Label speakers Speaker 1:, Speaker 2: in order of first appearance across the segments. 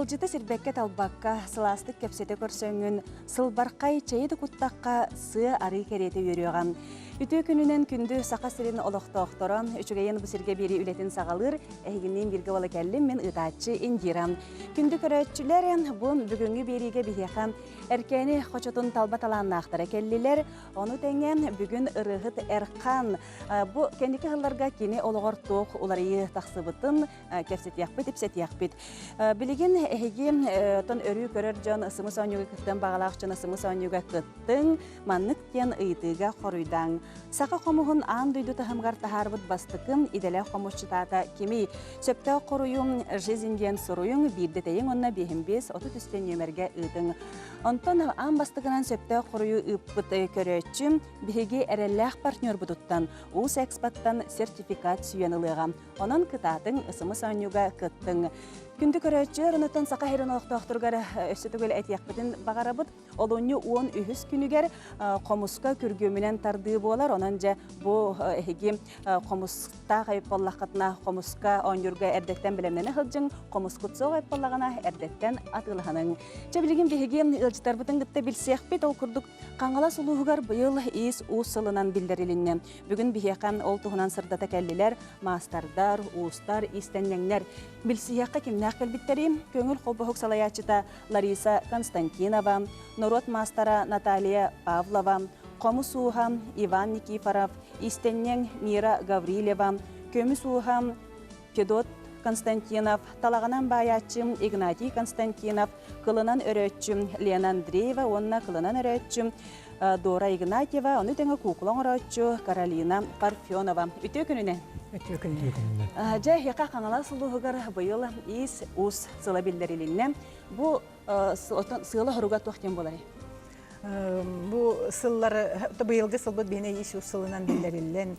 Speaker 1: Ыалдьыты сирбэккэ-талбакка, сылаастык кэпсэтэ көрсөҥҥүн, сылбархай чэйи да куттахха, сыа-арыы кэриэтэ үөрүөҕэ. Үтүө күнүнэн күндү Саха сирин олохтоохторо, үчүгэйин бу сиргэ биэрии үлэтин саҕалыыр, эһигинниин бииргэ буола кэллим мин ыытааччы Индира. Күндү көрөөччүлэр, бу бүгүҥҥү биэриигэ биһиэхэ Эркээни хочотун талба талааннаахтара кэллилэр. Ону тэҥэ бүгүн ырыаһыт Эрхан бу кэнники сылларга кини олоҕор туох уларыйыы тахсыбытын кэпсэтиэхпит, ипсэтиэхпит. Билигин эһиги тон өрүү көрөр дьон сымыс оонньууга кыттыан баҕалаах дьон сымыс оонньууга кыттыҥ, маннык диэн ыйытыыга хоруйдааҥ. Саха хомуһун аан дойду таһымыгар таһаарбыт бастакы идэлээх хомусчутаата кимий? Сөптөөх хоруйуҥ «Жизнь» диэн суруйуҥ, биирдэ тэйиҥ уонна биэһин биэс 30 үстэн нүөмэргэ ыытыҥ. Онтон аан бастакынан сөптөөх хоруйу ыыппыт көрөөччү биһиги эрэллээх партнербутуттан Уус Экспоттан сертификат сүүйэн ылыаҕа. Онон кытаатыҥ, ысымыс оонньууга кыттыҥ. Күндү көрөөччүлэр, онуттан Саха сирин олохтоохторугар өссө төгүл этиэхпитин баҕарабыт. Олунньу 13 күнүгэр хомуска күргүөмүнэн тардыы буолар. Онон дьэ бу эһиги хомустаах эбит буоллаххытына, хомуска оонньуурга эрдэттэн бэлэмнэнэ сылдьыҥ, хомускут суох эбит буоллаҕына, эрдэттэн атыылаһаныҥ. Чэ, билигин биһиги ыалдьыттарбытын кытта билсиэхпит. Ол курдук Хаҥалас улууһугар быйыл иис-уус сылынан биллэрилиннэ. Бүгүн биһиэхэ ол туһунан сырдата кэллилэр маастардар, уустар, иистэнньэҥнэр. Билсиһиэххэ кимнээх кэлбиттэрий? Көҥүл холбоһук салайааччыта Лариса Константинова, норуот маастара Наталья Павлова, хомус ууһа Иван Никифоров, иистэнньэҥ Мира Гаврильева, көмүс ууһа Федот Константинов, талаҕынан баайааччы Игнатий Константинов, кылынан өрөөччү Лена Андреева уонна кылынан өрөөччү Дора Игнатьева, ону тэҥэ куукула оҥорооччу Каролина Парфенова. Үтүө күнүнэн!
Speaker 2: Үтүө күнүнэн!
Speaker 1: Дьэ, эһиэхэ Хаҥалас улууһугар быйыл иис-уус сыла биллэрилиннэ. Бу сыала-соруга туох диэн буоларый?
Speaker 2: Бу сыллары, быйылгы сылбыт биһиэнэ иис-уус сылынан биллэриллэн,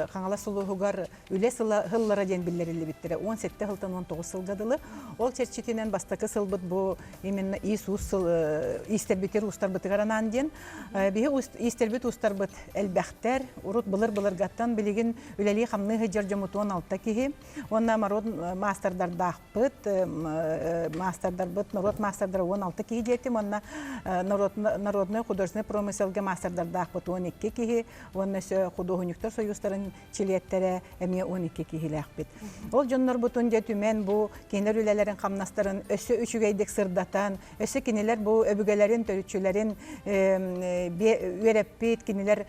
Speaker 2: Хаҥалас улууһугар Үлэ сыла сыллара диэн биллэриллибиттэрэ 17 сылтан 19 сылга дылы. Ол чэрчитинэн бастакы сылбыт бу именно иис-уус сыл иистэрбитир уустарбытыгар анаан диэн. Биһи иистэрбит уустарбыт элбэхтэр. Урут былыр-былыргаттан билигин үлэлии-хамныы сылдьар дьоммут 16 киһи. Уонна норуот маастардардаахпыт, маастардарбыт, норуот маастардара 16 киһи диэтим. Уонна народный художественный промыселга маастардардаахпыт 12 киһи. Уонна өссө худуоһунньуктар союзтарын чилиэттэрэ эмиэ 12 киһилээхпит. Ол дьоннорбутун дьэ түмэн бу кинилэр үлэлэрин хамнастарын өссө үчүгэйдик сырдатан, өссө кинилэр бу өбүгэлэрин, төрүччүлэрин үөрэппит, кинилэр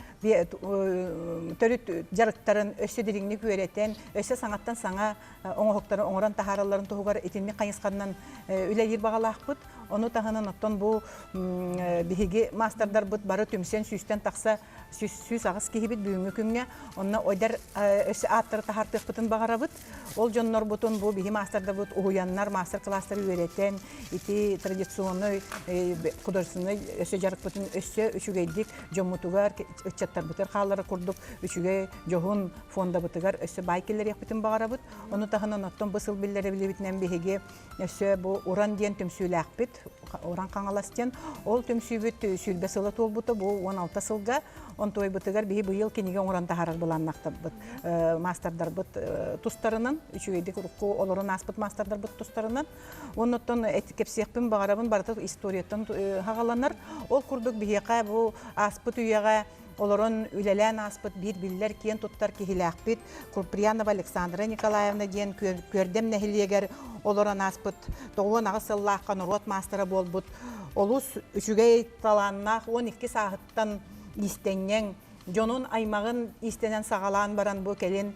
Speaker 2: төрүт дьарыктарын өссө дириҥник үөрэтэн, өссө саҥаттан саҥа оҥоһуктары оҥорон таһааралларын туһугар итинник хайысханан үлэлиир баҕалаахпыт. Ону таһынан оттон бу биһиги маастардарбыт бары түмсэн сүүстэн тахса 108 киһибит бүгүҥҥү күҥҥэ. Онно эдэр өссө ааттары таһаартыахпытын баҕарабыт. Ол дьоннорбутун бу биһи маастардарбыт уһуйаннар, маастар-кылаастары үөрэтэн, ити традиционный художественный өссө дьарыкпытын өссө үчүгэйдик дьоммутугар, ыччаттарбытыгар хааллара курдук үчүгэй дьоһун фондабытыгар өссө баай киллэриэхпитин баҕарабыт. Ону таһынан оттон бу сыл биллэрибитинэн биһиги Өссө бу Уран диэн түмсүүлээхпит, Уран Хаҥалас диэн. Ол түмсүүбүт 20 сыла туолбута, бу 16 сылга. Онтуойбутугар биһи быйыл кинигэ оҥорон таһаарар былааннаахтарбыт, маастардарбыт тустарынан, үчүгэйдик урукку олорон ааспыт маастардарбыт тустарынан. Оннуттан кэпсиэхпин баҕарабын, барыта историяттан хаҕаланар. Ол курдук биһиэхэ бу ааспыт үйэҕэ олорон үлэлээн ааспыт биир биллэр киэн туттар киһилээхпит Куприянова Александра Николаевна диэн Күөрдэм нэһилиэгэр олорон ааспыт 98 сыллаахха норуот маастара буолбут олус үчүгэй талааннаах 12 сааһыттан иистэнньэҥ дьонун аймаҕын иистэнэн саҕалаан баран бу кэлин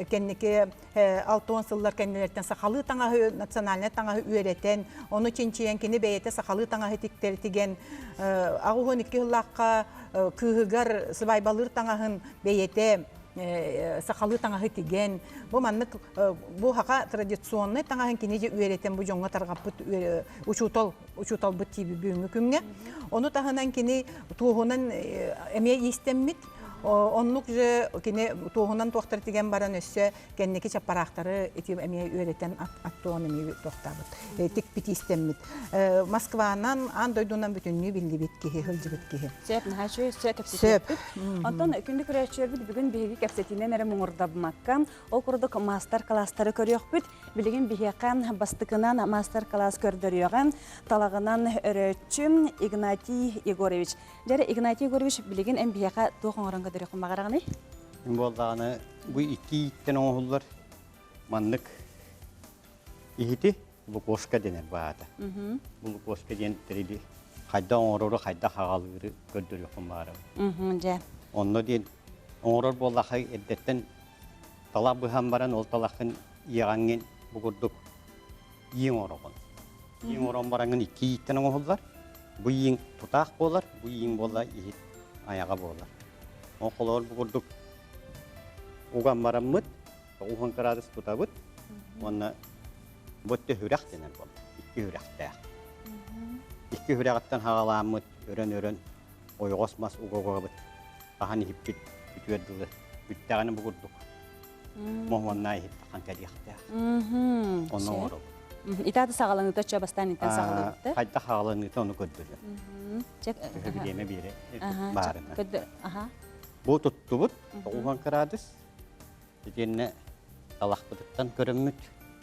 Speaker 2: кэнники 60 сыллар кэннилэриттэн сахалыы таҥаһы национальнай таҥаһы үөрэтэн ону чинчийэн кини бэйэтэ сахалыы таҥаһы тиктэр тигэн 82 сыллаахха кыыһыгар сыбаайбалыыр таҥаһын бэйэтэ сахалыы таҥаһы тигэн бу маннык бу хака традиционнай таҥаһын кини же үөрэтэн бу дьоҥҥо тарҕаппыт учуутал учууталбыт тииби бүгүҥҥү күҥҥэ ону таһынан кини туоһунан эмиэ иистэммит. Оннук же кини туоһунан туохтар тигэн баран өссө кэнники чаппараахтары ити эмиэ үөрэтэн аттуон эмиэ туохтаабыт тикпит иистэммит. Москванан аан дойдунан бүтүннүү биллибит киһи, сылдьыбыт киһи.
Speaker 1: Сөп, наһаа үчүгэй сөп кэпсэтиэхпит. Онтон күндү көрөөччүлэрбит бүгүн биһиги кэпсэтиинэн эрэ муҥурдаммакка, ол курдук маастар-кылаастары көрүөхпүт. Билигин биһиэхэ бастакынан маастар-кылаас көрдөрүөҕэ талаҕынан өрөөччү Игнатий Егорович. Дьэ, Игнатий Егорович, билигин эн биһиэхэ туох оҥорон көрдөрүөххүн баҕараҕыный?
Speaker 3: Мин буоллаҕына бу икки ииттэн оҥоһуллар маннык иһити лукошка дэнэр баата. Бу лукошка диэн тэрили хайдах оҥорору, хайдах аҕалыыры көрдөрүөххүн баҕарабын.
Speaker 1: Дьэ.
Speaker 3: Онно диэн оҥорор буоллахха эрдэттэн талах быһан баран ол талаххын иэҕэҥҥин бу курдук ииҥ оҥороҕун. Ииҥ оҥорон бараҥҥын икки ииттэн оҥоһуллар. Бу ииҥ тутаах буолар, бу ииҥ буолла иһит айаҕа буолар. Ол холобур бу курдук уган бараммыт, 90 кыраадыс тутабыт уонна бу өттө үрэх дэнэр буолла. Икки үрэхтээх. Икки үрэҕиттэн хаҕалааммыт, өрөн-өрөн ойоҕос мас уга-угабыт хаһан иһиппит бүтүөр дылы бүттэҕинэ бу курдук моһуоннаа иһиттэххин кэлиэхтээх. Онно оҥоробут.
Speaker 1: Итааты саҕаланыыта чө бастаан интэн саҕалыыбыт
Speaker 3: Хайдах хаҕаланыыта ону көрдөрүө. Төһө бириэмэ биэрэ баарына. Бу туттубут 90 кыраадыс. Итиэннэ талахпытыттан көрөммүт.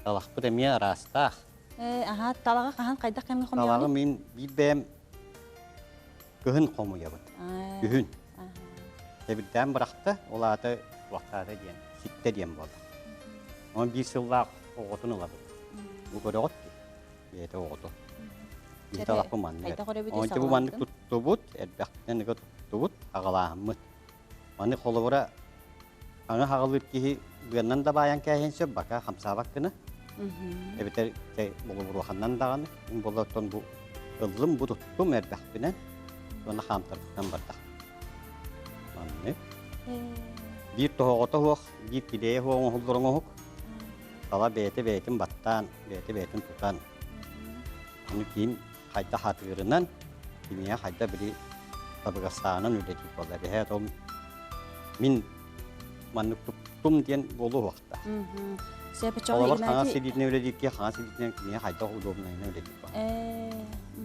Speaker 3: Талахпыт эмиэ араастаах.
Speaker 1: Аха, талаҕы хаһан хайдах кэмҥэ хомуйаҕыный?
Speaker 3: Талаҕы мин биир бэйэм кыһын хомуйабыт. Күһүн. Тэбирдээн бырахта, ол аата туохтаата диэн, ситтэ диэн буолла. Онон биир сыллаах оҕотун ылабыт. Бу көрөҕүт дии, бэйэтэ оҕото. Биһи талахпын маннык. Онон бу маннык туттубут, элбэхтэн ыга туттубут, аҕалааһыммыт. Маны холобура Аны хаҕылыыр киһи быаннан да баайан кээһиэн сөп, бака хамсаабат гына. Эбэтэр болобуруоханнан даҕаны. Мин буолла оттон бу ыллым, бу туттум эрбэхпинэн уонна хаамтарбытынан бардах. Маннык. Биир тоһоҕото суох, биир килиэйэ суох оҥоһуллар оҥоһук. Тала бэйэтэ бэйэтин баттаан, бэйэтэ бэйэтин тутан. Аны киин хайдах атыырынан, кимиэхэ хайдах били табыгастааҕынан үлэлиир буолла. Эбэһээт ол мин маннык туттум диэн буолуохтаах. Олор хаҥас илиитинэн үлэлииргэ, хаҥас илиитинэн кимиэхэ хайдах удобнайынан үлэлиир буолла.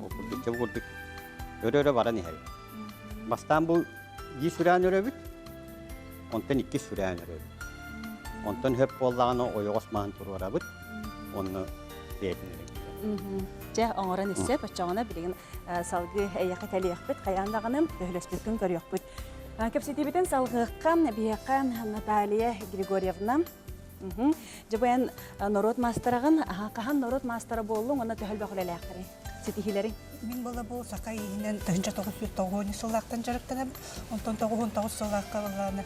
Speaker 3: Ол курдук, бу курдук өрө-өрө баран иһэбит. Бастаан бу биир сүрээн өрөбүт, онтон иккис сүрээн өрөбүт. Онтон хөп буоллаҕына ойоҕос маһын туруорабыт, уонна бэйэтин өрөбүт.
Speaker 1: Дьэ, оҥорон иссэ, оччоҕуна билигин салгыы эйиэхэ кэлиэхпит, хайаан даҕаны төһөлөспүккүн көрүөхпүт. Кэпсэтиибитин салгыахха, биһиэхэ Наталья Григорьевна Дьэ бу эн норуот маастараҕын, хаһан норуот маастара буоллуҥ уонна төһө элбэх үлэлээхтэрий? Ситиһиилэриҥ?
Speaker 4: Мин була бу саха ииһинэн 1990 сыллаахтан дьарыктанабын. Онтон 99 сыллаахха буоллаҕына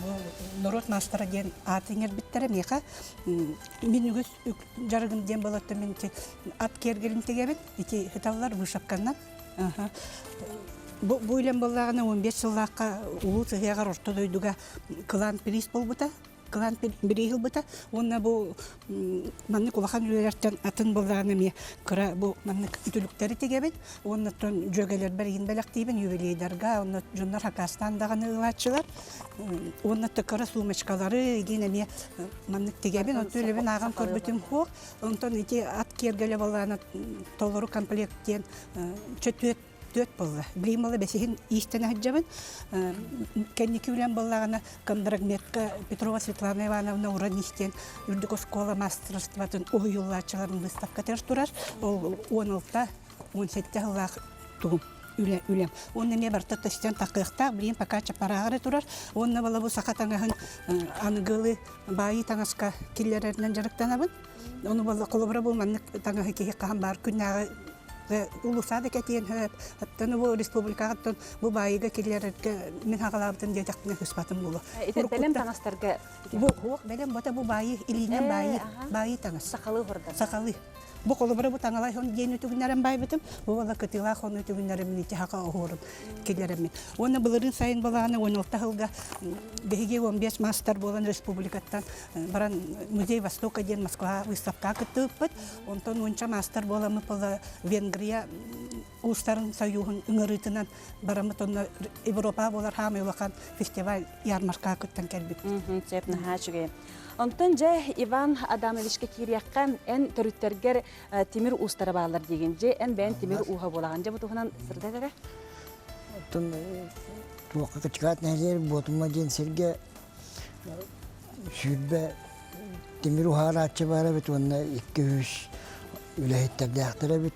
Speaker 4: бу норуот маастара диэн аат иҥэрбиттэрэ миэхэ. Мин үгүс дьарыгым диэн буолатта мин ат киэргэлин тигэбин. Ити ыталлар вышивканнан. Бу, бу үлэм буоллаҕына 15 сыллаахха Улуу Сыһыаҕар Орто дойдуга кылаан приз буолбута. Кылаан бирииһи ылбыта уонна бу маннык улахан үлэлэртэн атын буоллаҕына эмиэ кыра бу маннык үтүлүктэри тигэбин уонна оттон дьүөгэлэрбэр иһин бэлэхтиибин юбилейдарга уонна дьоннор хакаастаан даҕаны ылааччылар уонна кыра сумочкалары игин эмиэ маннык тигэбин оттон үлэбин ааҕан көрбүтүм суох онтон ити ат киэргэлэ буоллаҕына толору комплект диэн чөтүөт түөрт буолла. Билигин буолла бэсиһин иистэнэ сылдьабын. Кэнники үлэм буоллаҕына Кондрагметка Петрова Светлана Ивановна уран иистиэн үрдүк оскуола маастарыстыбатын уһуйуллааччыларын выставкатыгар турар. Ол 16 17 сыллаах тугум үлэ үлэм. Уонна эмиэ барыта төстөн такыахтаах, билигин пока чапарааҕа турар. Уонна буола бу саха таҥаһын аныгылыы баайыы таҥаска киллэрэринэн дьарыктанабын. Ону буолла холобура бу маннык таҥаһы киһи хаһан баар күннээҕи улуусаа да кэтиэн сөп. Оттон бу республикаҕыттан бу баайыга киллэрэргэ мин хаҕалаабытым диэтэхпинэ сыспатым буолуо.
Speaker 1: Ити бэлэм таҥастарга
Speaker 4: Бу хуох бэлэм бота бу баайы илиинэн баайы баайы таҥас.
Speaker 1: Сахалыы хордар.
Speaker 4: Сахалыы. Бу холобура бу таҥалай хон диэн үтүгүннэрэн баайбытым. Бу буола кытыылаах хон үтүгүннэрим ити хака оһуорун киллэрэммин. Уонна былырыын сайын балааны 16 сылга биһиги 15 маастар буолан республикаттан баран Музей Востока диэн Москва выставкаҕа кыттыбыппыт. Онтон уонча маастар буоламмыт буола Венгрия уустарын сойууһун ыҥырыытынан бараммыт онно Европа буолар хаамай улахан фестиваль ярмарка кыттан кэлбит.
Speaker 1: Сөп наһаа үчүгэй. Онтон дьэ Иван Адамовичка киириэххэ эн төрүттэргэр тимир уустара бааллар диигин. Дьэ эн бэйэн тимир ууһа буолаҕын. Дьэ бу туһунан сырдат эрэ.
Speaker 5: Оттон туохха Кычкаат нэһилиэгэр Буотума диэн сиргэ 20 тимир уһаарааччы баар эбит уонна 200 үлэһиттэрдээхтэр эбит.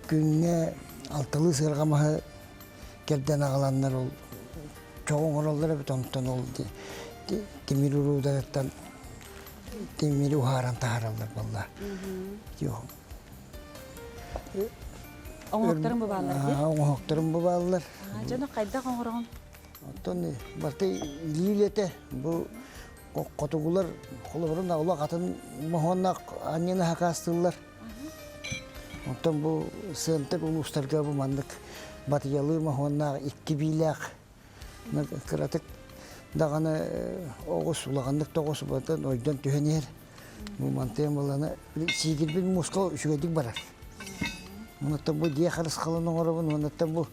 Speaker 5: Күҥҥэ алталыы сыарҕа маһы кэрдэн аҕаланнар ол чоҕу оҥороллор эбит, онтон ол тимир уруударыттан тимири уһааран таһаараллар буолла.
Speaker 1: Оҥоһуктарым бу бааллар дии?
Speaker 5: Оҥоһуктарым бу бааллар.
Speaker 1: Дьону хайдах оҥороҕун?
Speaker 5: Оттон барыта илии үлэтэ. Бу хотугулар холобурун олох атын моһуоннаах анньыны хакаастыыллар. Оттон бу сыантык улуустарга бу маннык батыйалыы моһуоннаах икки биилээх кыратык даҕаны оҕус улаханнык да оҕус бантан ойдон түһэн иһэр. Бу мантыйан буоллаҕына сиигирбит мууска үчүгэйдик барар. Онуттан бу дьиэ харысхалын оҥоробун, онуттан бу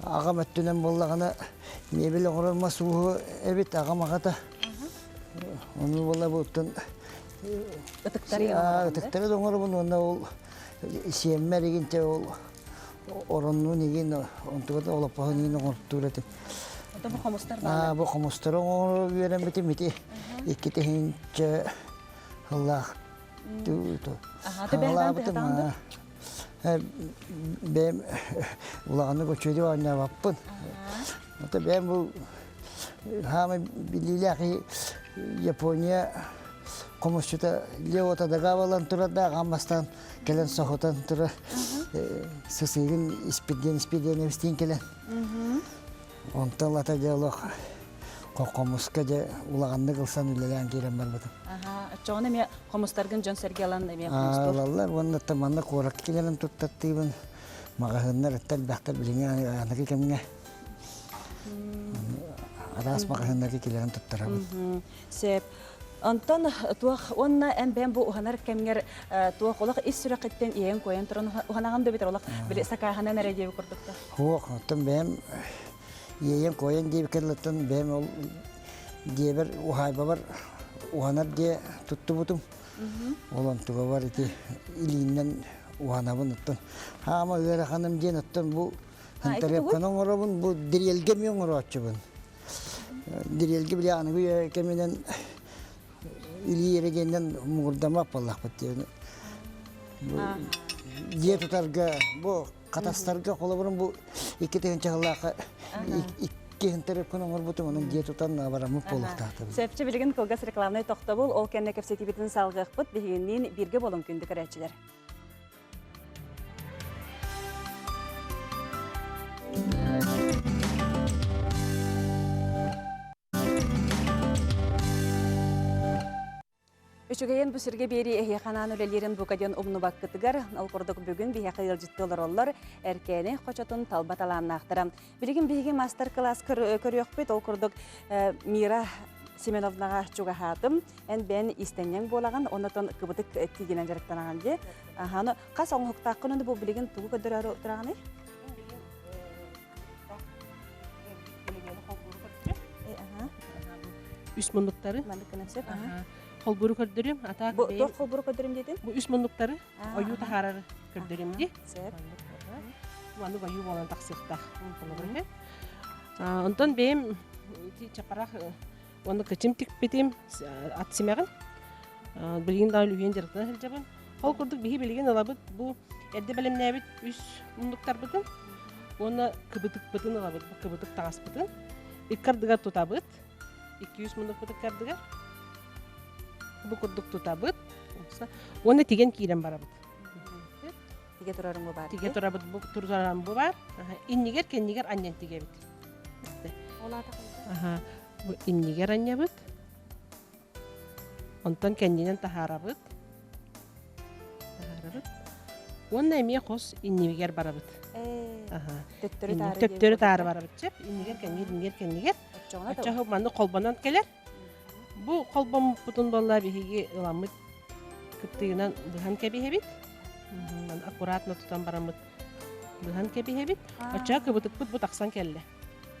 Speaker 5: аҕам өттүнэн буоллаҕына мебель оҥорор мас ууһу эбит аҕам аҕата. Ону буолла буттан
Speaker 1: Ытыктары
Speaker 5: ытыктары да оҥоробун уонна ол сиэммэр игинчэ ол ороннуун игин онтугата олоппоһун игин оҥортуур этим.
Speaker 1: Ото бу хомустар бааллар.
Speaker 5: Бу хомустары оҥоро үөрэммитим ити икки тыһыынча сыллаах
Speaker 1: Хаҥалаабытым.
Speaker 5: Бэйэм улаханнык үчүгэйдик оонньообоппун. Ото бэйэм бу хаамай билиилээх Япония хомусчута Лео Тадагавалан турардаах аан бастаан кэлэн соһутан турар сысыыгын испирдиэн испирдиэнэбистиин кэлэн Онтон ылата дьэ олох хомуска дьэ улаҕаннык ылсан үлэлээн киирэн барбытым.
Speaker 1: Аха, оччоҕуна эмиэ хомустаргын дьон-сэргэ ылан эмиэ хомустуур.
Speaker 5: Ылаллар уонна манна куоракка кэлэн туттартыыбын. Маҕаһыыннар өттө элбэхтэр билиҥҥи аныгы кэмҥэ. Араас маҕаһыыннарга килэрэн туттарабын.
Speaker 1: Сөп. Онтон туох уонна эн бэйэм бу уһанар кэмҥэр туох олох ис сүрэххиттэн иэйэн-куойан туран уһанаҕын да эбэтэр олох били сакааһынан эрэ диэбит курдук да?
Speaker 5: Суох, оттон бэйэм иэйэн-куойан диэбиккэ дылыттан бэйэм ол диэбэр уһаайбабар уһанар диэ туттубутум. Ол онтугабар ити илииннэн уһанабын оттон хаама ыараханым диэн оттон бу хантарыапканы оҥоробун бу дириэлгэ эмиэ оҥорооччубун. Дириэлгэ били аныгы кэминэн илии эрэ диэннэн муҥурдаммат буоллахпыт диэн. Дьиэ тутарга бу Хатастарга холобурун бу 2000 сыллаахха икки тарыпкын оҥорбутум, онон дьиэ тутан бараммыт буолуохтаахтар.
Speaker 1: Сөпчө билигин кылгас рекламнай тохтобул, ол кэннэ кэпсэтиибитин салгыахпыт, биһигинниин бииргэ буолуҥ күндү көрөөччүлэр. Үчүгэйин бу сиргэ биэрии эһиэхэ анаан үлэлиирин бука диэн умнубаккытыгар, ол курдук бүгүн биһиэхэ ыалдьытты олороллор Эркээни хочотун талба талааннаахтара. Билигин биһиги мастер-класс көрүөхпүт, ол курдук Мира Семеновнаҕа чугаһаатым. Эн бэйэн иистэнньэҥ буолаҕын, оннотон кыбытык тиигинэн дьарыктанаҕын дии. Аха, хас оҥоһуктааххын уонна бу билигин тугу көрдөрөөрү тураҕыный?
Speaker 6: Үс муннуктары.
Speaker 1: Маннык гынан сөп.
Speaker 6: Холбууру көрдөрүм. Атаак
Speaker 1: Бу туох холбууру көрдөрүм диэтин?
Speaker 6: Бу үс муннуктары ойуу таһаарары көрдөрүм ди.
Speaker 1: Сөп.
Speaker 6: Маннык ойуу буолан тахсыахтаах. Онтон бэйэм чапарах уонна кычым тикпитим ат симэҕин. Билигин да үлүһүйэн дьарыктана сылдьабын. Ол курдук биһи билигин ылабыт бу эрдэ бэлэмнээбит үс муннуктарбытын уонна кыбытыкпытын ылабыт, кыбытык таҥаспытын икки ардыгар тутабыт. 200 муннукпут икки ардыгар. Бу курдук тутабыт. Уонна тигэн киирэн барабыт.
Speaker 1: Тигэ турарым бу баар.
Speaker 6: Тигэ турабыт бу турарым бу баар. Иннигэр кэннигэр анньан тигэбит.
Speaker 1: Ол аата
Speaker 6: Бу иннигэр анньабыт. Онтон кэннинэн таһаарабыт. Таһаарабыт. Уонна эмиэ хос иннибигэр барабыт.
Speaker 1: Төттөрү таары.
Speaker 6: Төттөрү таары барабыт. Чеп, иннигэр кэннигэр, иннигэр кэннигэр. Оччоҕо манны холбонон кэлэр. Бу холбоммуппутун буолла биһиги ыламмыт кыптыйынан быһан кэбиһэбит. Аккуратно тутан бараммыт. Быһан кэбиһэбит. Оччоҕо кыбытыкпыт бу тахсан кэллэ.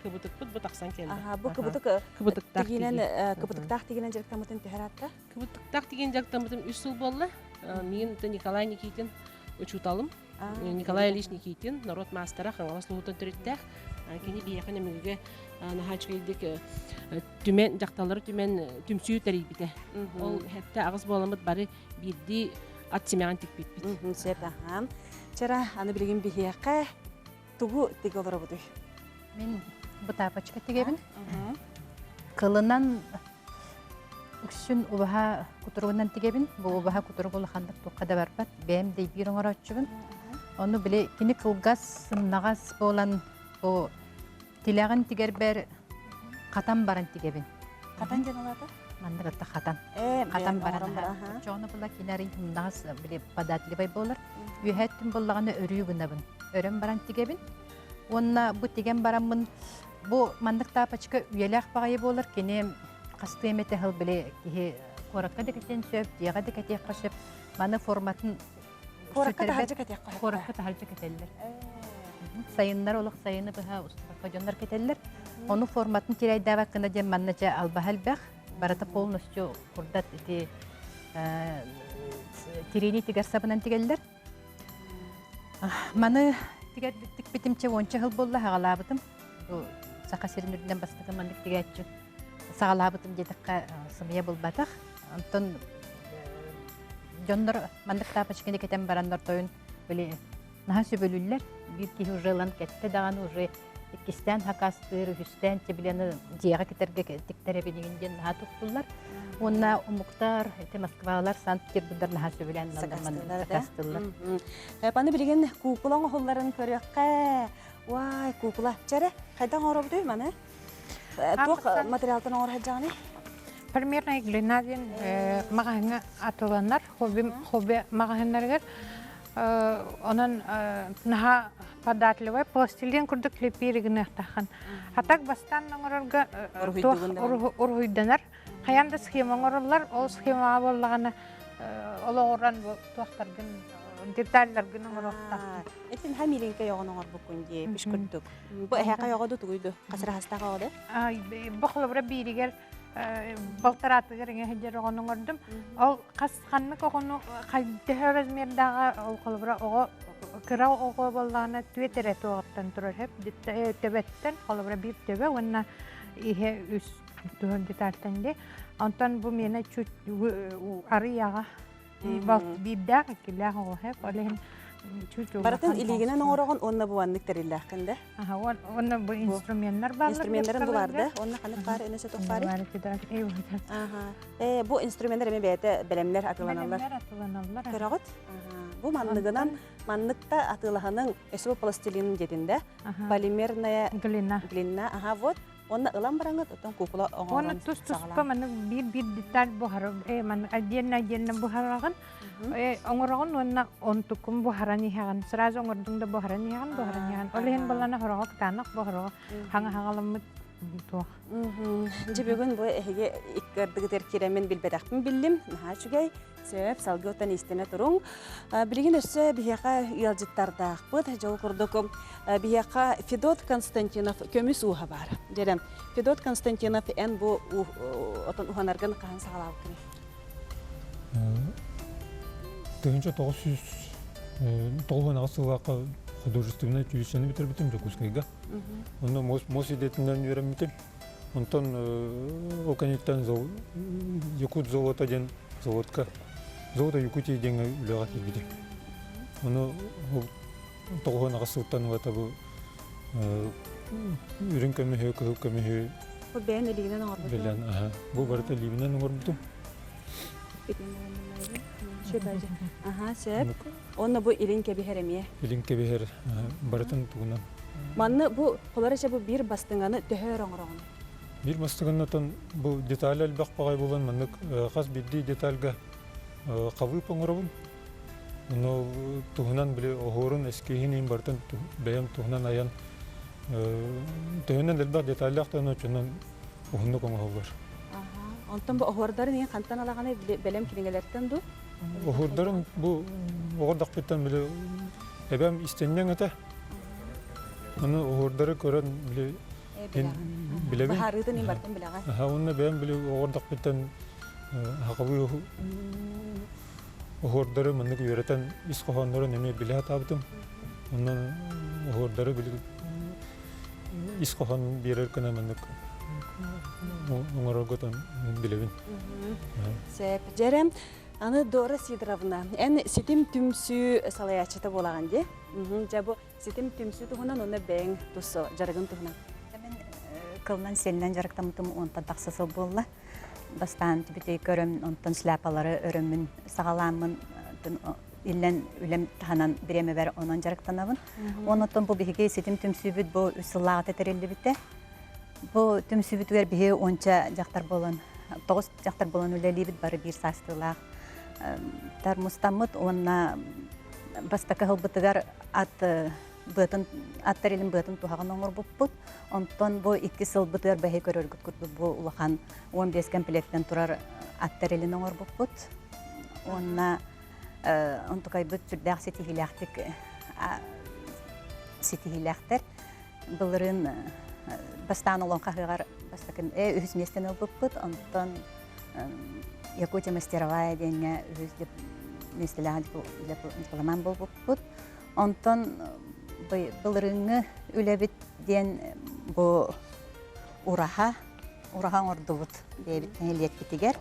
Speaker 6: Кыбытыкпыт бу тахсан кэллэ.
Speaker 1: Аха, бу кыбытык
Speaker 6: кыбытыктаах
Speaker 1: тигинэн кыбытыктаах тигинэн дьарыктаммытын төһө ыраатта?
Speaker 6: Кыбытыктаах тигин дьарыктаммытым үс сыл буолла. Миигин Николай Никитин учууталым. Николай Ильич Никитин, норуот маастара, Хаҥалас улууһуттан төрүттээх. Кини биһиэхэ Нөмүгүгэ наһаа үчүгэйдик түмэн, дьахталлары түмэн түмсүү тэрийбитэ. Ол хэттэ аҕыс буоламмыт бары биирдии ат симэҕин тикпиппит.
Speaker 1: Сөп, аха. Чара, аны билигин биһиэхэ тугу тигэ олоробутуй?
Speaker 7: Мин бу тапочка тигэбин. Кылынан үксүн убаһа кутуругунан тигэбин. Бу убаһа кутурук улаханнык туохха да барбат. Бэйэм дэйбиир оҥорооччубун. Ону били кини кылгас, сымнаҕас буолан бу тилэҕин тигэрбэр хатан баран тигэбин.
Speaker 1: Хатан диэн олата?
Speaker 7: Маннык ытта хатан. Хатан баран Очоҕуна була кини арый сымнаҕас били податливай буолар. Үөһээ өттүн буллаҕына өрүү гынабын. Өрөн баран тигэбин. Уонна бу тигэн бараммын бу маннык тапочка үйэлээх баҕайы буолар. Кини хастыы эмэтэ сыл били киһи куоракка да кэтиэн сөп, дьиэҕэ да кэтиэххэ сөп. Маны форматын
Speaker 1: Куоракка таһырдьа кэтиэххэ сөп.
Speaker 7: Куоракка таһырдьа кэтэллэр. Сайыннар олох сайыны быһа устубакка дьоннор кэтэллэр. Ону форматын кирэйдээбэт гына диэн манна дьэ албаһа элбэх. Барыта полностью курдат ити тириини тигэр сабынан тигэллэр. Маны тигэрбиттикпитимчэ уонча сыл буолла саҕалаабытым. Бу Саха сирин үрдүнэн бастакы маннык тигээччи саҕалаабытым диэтэххэ сымыйа булбатах. Онтон дьоннор маннык тапочканы кэтэн бараннар тойун били наһаа сөбүлүүллэр. Биир киһи уже ылан кэттэ даҕаны уже иккистээн хакастыыр, үһүстээн тибилэни дьиэҕэ кэтэргэ тиктэрэбин диэн наһаа туттуллар. Уонна омуктар, ити Москвалар, Санкт-Петербурдар наһаа сөбүлээн сакастыыллар.
Speaker 1: Паны билигин куукула оҥоһулларын көрүөххэ. Уай, куукула. Чэрэ, хайдах оҥоробутуй маны? Туох материалтан оҥоро сылдьаҕыный?
Speaker 8: Примерно глина диэн маҕаһыҥҥа атыланар, хобби, хобби маҕаһыыннарыгар. Онон наһаа податливай пластилин курдук лепири гыныахтаххын. А так бастаан оҥорорго туох уруһуйданар. Хайаан да схема оҥороллор, ол схемаҕа буоллаҕына олоҕуран бу туохтаргын детальларгын оҥоруохтааххын.
Speaker 1: Этин ха миленькэй оҕону оҥорбуккун дии, үш курдук. Бу эһээхэй оҕо ду тугуй ду? Хасыраһастаах оҕо да?
Speaker 8: Бу холобура бииригэр балтараатыгар иҥэ сылдьар оҕону оҥордум. Ол хас ханнык оҕону төһө размердааҕа ол холобура оҕо кыра оҕо буоллаҕына түөт эрэ туоҕуттан турар сөп төбөттөн холобура биир төбө уонна иһэ үс туһун детальтан дии. Онтон бу миэнэ чуть арыйаҕа биирдээх иккилээх оҕо сөп ол иһин чуть
Speaker 1: Барытын илиигинэн оҥороҕун уонна бу маннык тэриллээххин да?
Speaker 8: Аха, уонна бу инструменнар бааллар.
Speaker 1: Инструменнарын бу бар да? Уонна ханнык баар өнөсө туох баарый? Аха. Э, бу инструменнар эми бэйэтэ бэлэмнэр атыыланаллар.
Speaker 8: Бэлэмнэр атыыланаллар.
Speaker 1: Көрөҕүт? Бу манныгынан манныкта атыылаһаның өссө бу пластилин диэтин да? Полимерная
Speaker 8: глина.
Speaker 1: Глина. Аха, вот. Уонна ылан бараҥыт, оттон куукула оҥорон
Speaker 8: Уонна тус-туспа маннык биир-биир деталь буһара, маннык отдельно-отдельно буһараҕын. Оҥороҕун уонна онтуккун буһаран иһэҕин. Сразу оҥордуҥ да буһаран иһэҕин, буһаран иһэҕин. Ол иһин балана хороҕо кытаанах буһароҕо хаҥа-хаҥаламмыт туох.
Speaker 1: Дьэ бүгүн бу эһиги икки ардыгытыгар киирэммин билбэтэхпин биллим. Наһаа үчүгэй. Сөп, салгыы оттон истэнэ туруҥ. Билигин өссө биһиэхэ ыалдьыттардаахпыт. Дьол курдук биһиэхэ Федот Константинов көмүс ууһа баар. Дьэрэ, Федот Константинов эн бу отон уһанаргын хаһан саҕалаабыккыный?
Speaker 9: 1998 сыллаахха художественнай училищены бүтэрбитим Дьокуускайга. Онно муос идэтинэн үөрэммитим. Онтон ол кэнниттэн Якут золото диэн заводка Золото Якутии диэҥҥэ үлэҕэ киирбитим. Ону 98 сылтан ылата бу үрүҥ көмүһү, кыһыл көмүһү
Speaker 1: Бу бэйэн илиигинэн оҥорбутум.
Speaker 9: Билэн, аха. Бу барыта илиибинэн оҥорбутум.
Speaker 1: Аха, сөп. Онно бу илин кэбиһэр эмиэ.
Speaker 9: Илин кэбиһэр барытын тугунан.
Speaker 1: Манны бу холорече бу биир бастыҥаны төһө өр оҥороҕун?
Speaker 9: Биир бастыҥаннатан бу деталь элбэх баҕай буолан маннык хас биирдии детальга халыып оҥоробун. Ону туһунан били оһуорун, эскиһин иһин барытын бэйэм туһунан айан төһөнөн элбэх деталлаах да оччонон уһуннук оҥоһуллар.
Speaker 1: Онтон бу оһуордарын иһин хантан алаҕаны бэлэм кинигэлэртэн дуу?
Speaker 9: Оһуордарын бу оҕордохпуттан били эбэм истэнньэҥ этэ. Аны оһуордары көрөн били билэбин.
Speaker 1: Быһаарыытын ин бартын билэҕин.
Speaker 9: Аха, уонна бэйэм били оҕордохпуттан хахалыы оһуордары маннык үөрэтэн ис хоһооннорун эмиэ билэ сатаабытым. Онон оһуордары били ис хоһоон биэрэр гына маннык оҥорорго билэбин.
Speaker 1: Сөп. Дьэрэ, аны Дора Сидоровна, эн ситим түмсүү салайааччыта буолаҕын дии? Дьэ, бу ситим түмсүү туһунан уонна бэйэҥ тус дьарыгын туһунан.
Speaker 10: Мен кылынан сиэнинэн дьарыктаммытым уонтан тахса сыл буолла. Бастаан түбүтэй көрөм, онтон шляпалары өрөммүн саҕалааммын иллэн үлэм таһынан бириэмэбэр онон дьарыктанабын. Онон бу биһиги ситим түмсүүбүт бу үс сыллааҕыта тэриллибитэ. Бу түмсүүбүтүгэр биһи уонча дьахтар буолан, тоҕус дьахтар буолан үлэлиибит бары биир саастыылаах мустаммыт уонна бастакы сылбытыгар ат быатын ат тэрилин быатын туһаҕын оҥорбуппут. Онтон бу икки сылбытыгар бэһи көрөргүт курдук бу улахан 15 комплектен турар ат тэрилин оҥорбуппут. Уонна онтукайбыт сүрдээх ситиһиилээхтик ситиһиилээхтэр. Былырыын бастаан олоҥхо ыһыаҕар бастакы үһүс миэстэни ылбыппыт. Онтон Якутия мастеровая диэҥҥэ үһүс миэстэлээх дипломант буолбуппут. Онтон былырыыҥҥы үлэбит диэн бу ураһа, ураһа оҥордубут бэйэбит нэһилиэкпитигэр.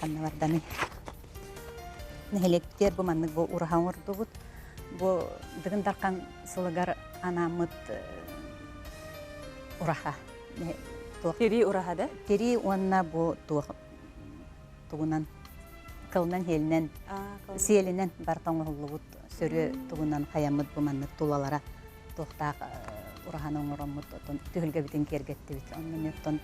Speaker 10: Ханна барданый? Нэһилиэкпитигэр бу маннык бу ураһа оҥордубут. Бу Дыгын Дархан сылыгар анааммыт ураһа.
Speaker 1: Тирии ураһа да?
Speaker 10: Тирии уонна бу туох тугунан кылынан сиэлинэн сиэлинэн барыта оҥоһуллубут сөрүө тугунан хайаммыт бу маннык тулалара туохтаах ураһаны оҥороммут оттон түһүлгэбитин киэргэттибит онно оттон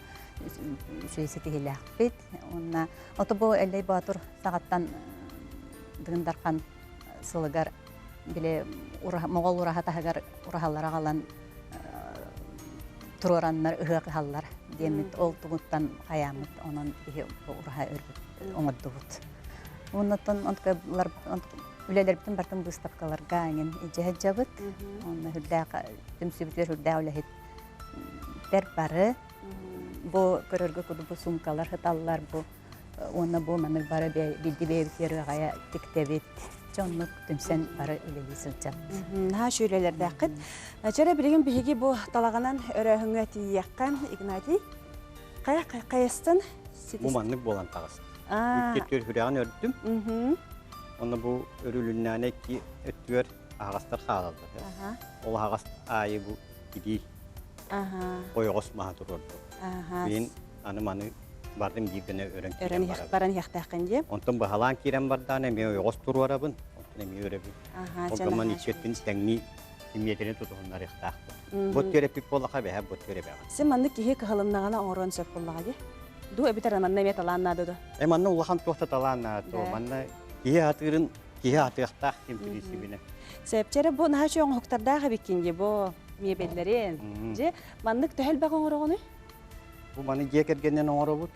Speaker 10: үчүгэй ситиһиилээхпит уонна ото бу Эллэй Боотур саҕаттан Дыгын Дархан сылыгар били моҕол ураһа таһыгар ураһалары аҕалан туруораннар ыһыах ыһаллар диэммит ол тугуттан хайааммыт онон биһи ураһа өрбүт оҥордубут. Оннуттан үлэлэрбитин бартын быыстапкаларга эҥин илдьэ сылдьабыт. Онно үрдээх түмсүүбүтүгэр үрдээх үлэһиттэр бары бу көрөргө курдук бу суумкалар сыталлар бу Уонна бу маннык бары билди бэйэбит ярыаҕайа тиктэбит. Дьэ оннук түмсэн бары үлэлии сылдьабыт.
Speaker 1: Наһаа шүүлэлэрдээххит. Чэрэ билигин биһиги бу талаҕынан өрөөһүҥҥэ тиийиэххэ, Игнатий. Хайа хайастан
Speaker 3: Бу маннык буолан таҕыста. Икки өттүгэр үрдэҕин өрдүм. Онно бу өрүлүннээнэ икки өттүгэр аһаҕастар хаалаллар. Ол аһаҕас аайы бу тигии ойоҕос маһа туруордум. Билин аны маны бардым биир гына өрөн киирэн барабын.
Speaker 1: Баран иһиэхтээххин дии.
Speaker 3: Онтон быһалаан киирэн бардаан эмиэ ойоҕос туруорабын, онтон эмиэ өрөбүн. Ол гынан иччэттин тэҥнии симиэтирин тутуһуннарыахтаахпын. Бу төрөппүт буоллаха бэһэ бу төрөбөҕүн.
Speaker 1: Син маннык киһи кыһалыннаҕына оҥоруон сөп буоллаҕа дии. Дуу эбитэр манна эмиэ талаан наада дуо?
Speaker 3: Э манна улахан туох да талаан наада. Манна киһи атыырын киһи атыахтаах ким принцибинэ.
Speaker 1: Сэпчэрэ бу наһаа үчүгэй оҥоһуктардаах эбиккин дии бу миэбэллэрин. Дьэ маннык төһө элбэх оҥороҕунуй?
Speaker 3: Бу маны дьиэ кэргэнинэн оҥоробут.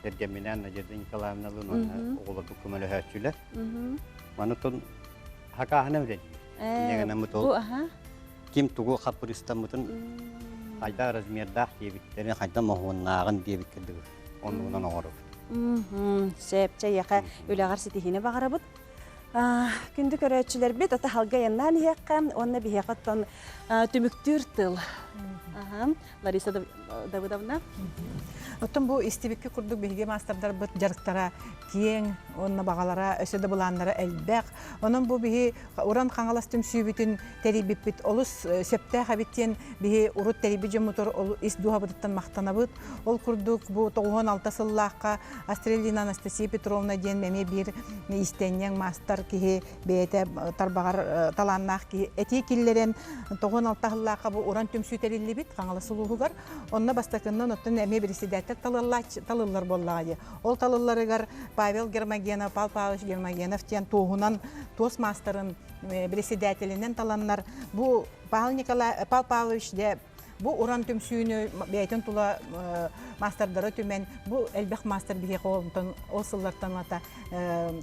Speaker 3: Кэргэмминээн Надежда Николаевналыын уонна оҕолорбут көмөлөһөөччүлэр. Маны тун хакааһына үлэлиир. Инньэ ол ким тугу хаппырыыстаммытын хайдах размердаах диэбиттэрин, хайдах моһуоннааҕын диэбиккэ дылы оннугунан оҥоробут.
Speaker 1: Сөп, чэйиэхэ үлэҕэр ситиһиини баҕарабыт. Күндү көрөөччүлэрбит, ата халга айаннаан иһиэххэ уонна биһиэхэ оттон түмүктүүр тыл. Лариса Давыдовна.
Speaker 2: Оттон бу истибикки курдук биһиги маастардарбыт дьарыктара киэҥ уонна баҕалара өссө да былааннара элбэх. Онон бу биһи Уран Хаҥалас түмсүүбүтүн тэрийбиппит олус сөптөөх эбит диэн биһи урут тэрийбит дьоммутугар ис дууһабытыттан махтанабыт. Ол курдук бу 96 сыллаахха Астрелина Анастасия Петровна диэн эмиэ биир иистэнньэҥ маастар киһи бэйэтэ тарбаҕар талааннаах киһи этии киллэрэн 96 сыллаахха бу уран түмсүү тэриллибит Хаҥалас улууһугар. Онно бастакыннан оттон эмиэ председатель талыллар буоллаҕа дии. Ол талылларыгар Павел Гермогенов, Павел Павлович Гермогенов диэн туоһунан туос маастарын председателинэн таланнар бу Павел Николай Павел Павлович дьэ бу уран түмсүүнү бэйэтин тула маастардары түмэн бу элбэх маастар биһиэхэ онтон ол сыллартан ата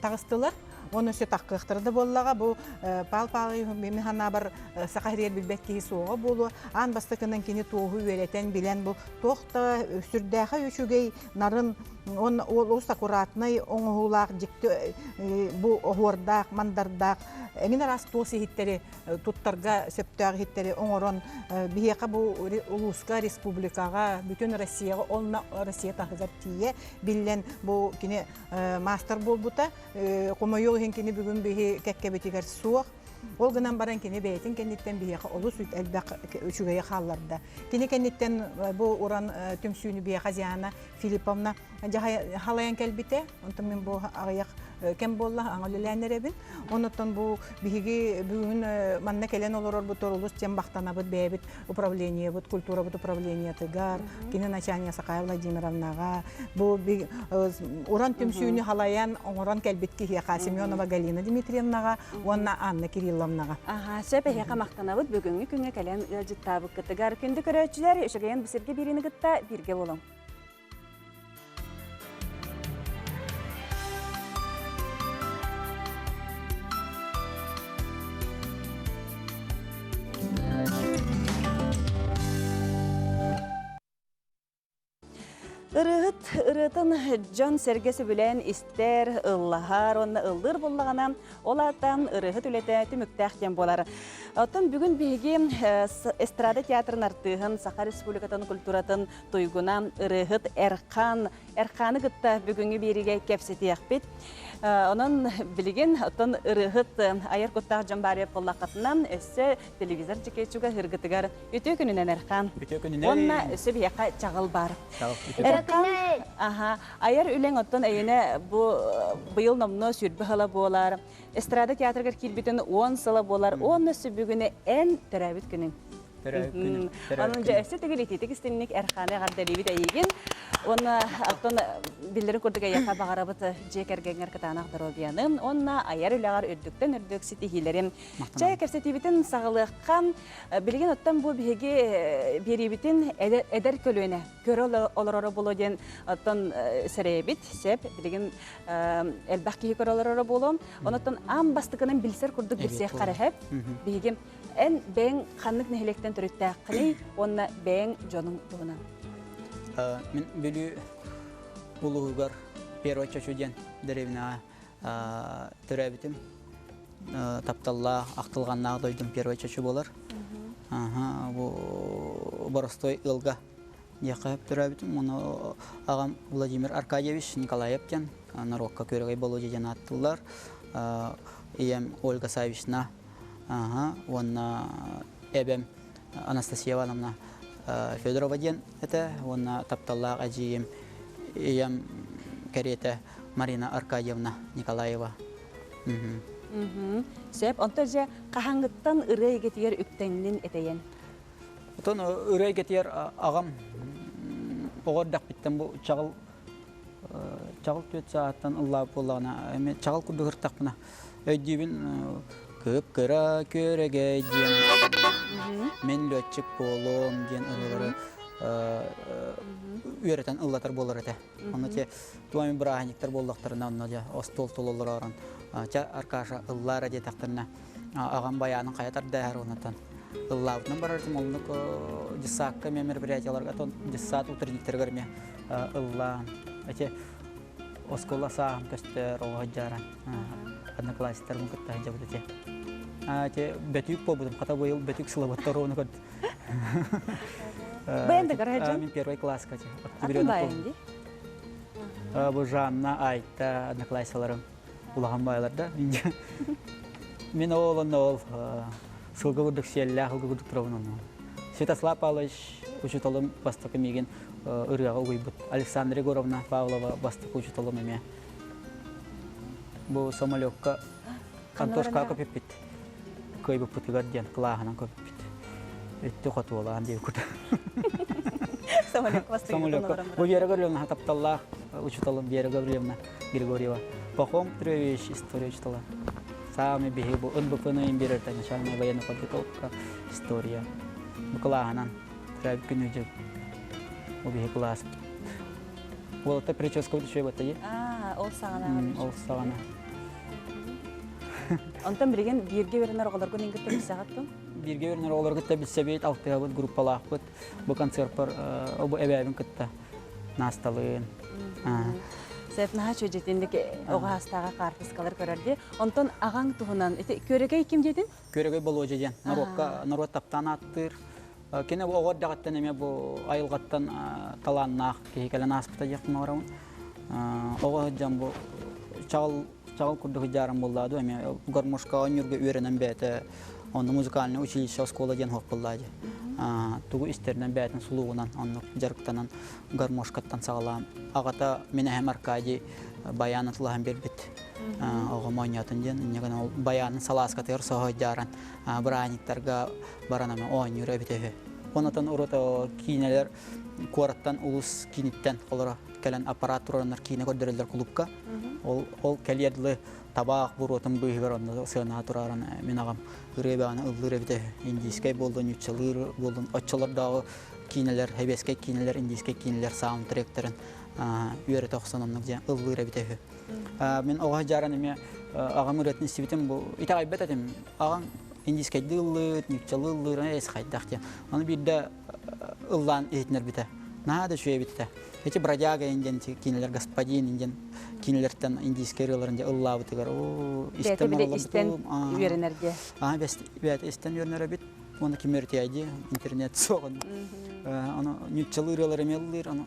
Speaker 2: таҕыстылар. Оны өссө таххыахтара да буоллаҕа. Бу Пал Павлович мин санаабар саха сиригэр билбэт киһи суоҕа буолуо. Аан бастакынан кини туоһу үөрэтэн билэн бу туох да сүрдээхэй үчүгэй нарын он олус аккуратнай оҥоһуулаах дьикти бу оһуордаах мандардаах эҥин араас туос иһиттэри туттарга сөптөөх иһиттэри оҥорон биһиэхэ бу улууска республикаҕа бүтүн Россияҕа онно Россия таһыгар тиийэ биллэн бу кини маастар буолбута хомойуох иһин кини бүгүн биһи кэккэбитигэр суох Ол гынан баран кини бэйэтин кэнниттэн биһиэхэ олус элбэх үчүгэйи хаалларда. Кини кэнниттэн бу уран түмсүүнү биһиэхэ Диана Филипповна халайан кэлбитэ. Онтон мин бу аҕыйах кэм буолла аҥа үлэлээн эрэбин. Оннуттан бу биһиги бүгүн манна кэлэн олорорбут олус диэн бахтанабыт бэйэбит управлениебыт, культурабыт управлениетыгар, кини начальник Сакая Владимировнаҕа, бу уран түмсүүнү халайан оҥорон кэлбит киһиэхэ Семенова Галина Дмитриевнаҕа уонна Анна Кирилловнаҕа.
Speaker 1: Аха, сөп эһиэхэ махтанабыт бүгүҥҥү күҥҥэ кэлэн ыалдьыттаабыккытыгар. Күндү көрөөччүлэр, үчүгэйин бу сиргэ биэриини кытта бииргэ буолуҥ. Ырыаһыт ырыатын дьон-сэргэ сөбүлээн истэр, ыллаһар уонна ыллыыр буоллаҕына, ол аата ырыаһыт үлэтэ түмүктээх диэн буолар. Оттон бүгүн биһиги эстрада театрын артыыһын, Саха Республикатын культуратын туйгуна ырыаһыт Эрхан Эрханы кытта бүгүҥҥү биэриигэ кэпсэтиэхпит. Онон билигин оттон ырыаһыт айар куттаах дьон баар буоллаххытына, өссө телевизор чекечуга ыһыргытыгар үтүө күнүнэн Эрхан.
Speaker 11: Үтүө күнүнэн.
Speaker 1: Уонна өссө биһиэхэ чаҕыл баар.
Speaker 11: Эрхан,
Speaker 1: аха, айар үлэҥ оттон эйиэнэ бу быйыл номнуо сүүрбэ сыла буолар. Эстрада театрыгар киирбитин 10 сыла буолар. Уонна өссө бүгүнү эн төрөөбүт күнүҥ.
Speaker 11: Төрөөбүт күнүм.
Speaker 1: Онон дьэ өссө төгүл итиитик истинник Эрхааны эҕэрдэлиибит эйигин. Уонна оттон биллэрин курдук эйиэхэ баҕарабыт дьиэ кэргэҥҥэр кытаанах доруобуйаны уонна айар үлэҕэр үрдүктэн үрдүк ситиһиилэрин. Чэ, кэпсэтиибитин саҕалыахха. Билигин оттон бу биһиги биэриибитин эдэр көлүөнэ көрө олороро буолуо диэн оттон сэрэйэбит. Сөп. Билигин элбэх киһи көрө олороро буолуо. Онон аан бастакынан билсэр курдук билсиэххэ эрэ Биһиги Эн бэйэҥ ханнык нэһилиэктэн төрүттээххиний уонна бэйэҥ дьонуҥ туһунан?
Speaker 11: Мин Бүлүү улууһугар Первый Чочу диэн дэриэбинэҕэ төрөөбүтүм. Тапталлаах, ахтылҕаннаах дойдум Первый Чочу буолар. Бу боростуой ыалга диэххэ төрөөбүтүм. Ону аҕам Владимир Аркадьевич Николаев диэн норуокка Күөрэгэй Болуодьа диэн ааттыыллар. Ийэм Ольга Савична уонна эбэм Анастасия Ивановна Федорова диэн этэ уонна тапталлаах эдьиийим ийэм кэриэтэ Марина Аркадьевна Николаева.
Speaker 1: Сөп. Онто дьэ хаһааҥҥыттан ырыа эйгэтигэр үктэҥнин этэйэн?
Speaker 11: Отон ырыа эйгэтигэр аҕам оҕо эрдэхпиттэн бу чаҕыл чаҕыл түөрт сааттан ыллаабыт буоллаҕына эмиэ чаҕыл курдук ыртахпына өйдүүбүн кып-кыра күөрэгэй диэн мин лүөччүк буолуом диэн ырыалары үөрэтэн ыллатар буолар этэ. Онно те туом бырааһынньыктар буоллахтарына онно дьэ остуол тололлоророн чэ Аркаша ыллаара диэтэхтэринэ аҕам байаанын хайа тардааһар оннотон ыллаабытынан барар этим оннук дьыссаакка эмиэ мероприятияларга тон дьыссаат утренниктарыгар эмиэ ыллаан эти оскуола сааһым көстөр оҕо сылдьааран одноклассниктарбын кытта сылдьабыт эти эти бөтүүк буолбутум хата быйыл бөтүүк сылабыт торуону көрдүм
Speaker 1: Бэйэн да көрө
Speaker 11: Мин первый класска октябренок Бу Жанна, Айта одноклассниктарым улахан баайлар да. Мин ол онно ол сылгы курдук сиэллээх сылгы курдук турабын онно. Святослав Павлович учууталым бастакы миигин ырыаҕа угуйбут. Александра Егоровна Павлова бастакы учууталым эмиэ. Бу самолекка Антошка көпүппүт. Кыайбыппытыгар диэн кылааһынан көпүппүт. Өттү хотуолаан диэбит курдук. Самолекка. Бу Вера Гавриловна тапталлаах учууталым Вера Гавриловна Григорьева. Пахом Петрович история учуутала. Самый биһи бу НБП-ны биэрэр начальная военная подготовка, история. Бу кылааһынан төрөөбүт күнү дьыл. Бу биһи кылаас. Уолаттар прическа үчүгэй баттайы.
Speaker 1: Аа, ол саҕана.
Speaker 11: Ол саҕана.
Speaker 1: Онтон билигин бииргэ үөрэнэр оҕолоргун иҥгиттэ билсэҕиттин?
Speaker 11: Бииргэ үөрэнэр оҕолору кытта билсэбит, алтыһабыт, группалаахпыт. Бу концерпар бу эбээбин кытта Наасталыын.
Speaker 1: Сөп наһаа чүөдьэтинник оҕо астааҕа хаартыскалар көрөрдү. Онтон аҕаҥ туһунан ити Күөрэгэй ким диэтин?
Speaker 11: Күөрэгэй Болуодьа диэн норуокка норуот таптаан ааттыыр. Кини бу оҕо эрдэҕиттэн эмиэ бу айылҕаттан талааннаах киһи кэлэн ааспыта диэхпин баҕарабын. Оҕо сылдьан бу чаҕыл чаҕыл курдук сылдьаарым буоллаа дуу эмиэ гармошка оонньуурга үөрэнэн бэйэтэ онно музыкальное училище оскуола диэн суох буоллаа дии. Тугу истэринэн бэйэтин сулуугунан оннук дьарыктанан гармошкаттан саҕалаан аҕата мин эһэм Аркадий баян атылаһан биэрбит оҕом оонньоотун диэн инньэ гынан ол баянын салааскатыгар соһойдааран бырааһынньыктарга баран ама оонньуур эбитэ үһү. Онотон урут киинэлэр куораттан улус кииниттэн олоро кэлэн аппарат туруораннар киинэ көрдөрөллөр кулуупка. Ол ол кэлиэр дылы табаах буруотун быыһыгар онно сыанаҕа турааран мин аҕам ырыа бэҕэни ыллыыр эбитэ үһү. Индийскэй буоллун, ньуччалыыр буоллун, оччолордооҕу киинэлэр, сэбиэскэй киинэлэр, индийскэй киинэлэр саундтректарын үөрэтэ охсон оннук диэн ыллыыр эбитэ үһү. Мин оҕо сылдьаран эмиэ аҕам ырыатын истибитим бу итэҕэйбэт этим. Аҕам индийскэйдии ыллыыр, ньуччалыы ыллыыр, эс хайдах диэн. Аны биирдэ ыллаан иһитиннэрбитэ. Наһаа да үчүгэй эбит этэ. Эти бродяга диэн киинэлэр господин диэн кинилэртэн индийскэй ырыаларын дьэ ыллаабытыгар оо
Speaker 1: истэн истэн үөрэнэргэ.
Speaker 11: Аа бэт истэн үөрэнэр эбит. Уонна ким өртээди интернет суоҕун. Аны ньуччалыы ырыалары эмиэ ыллыыр. Аны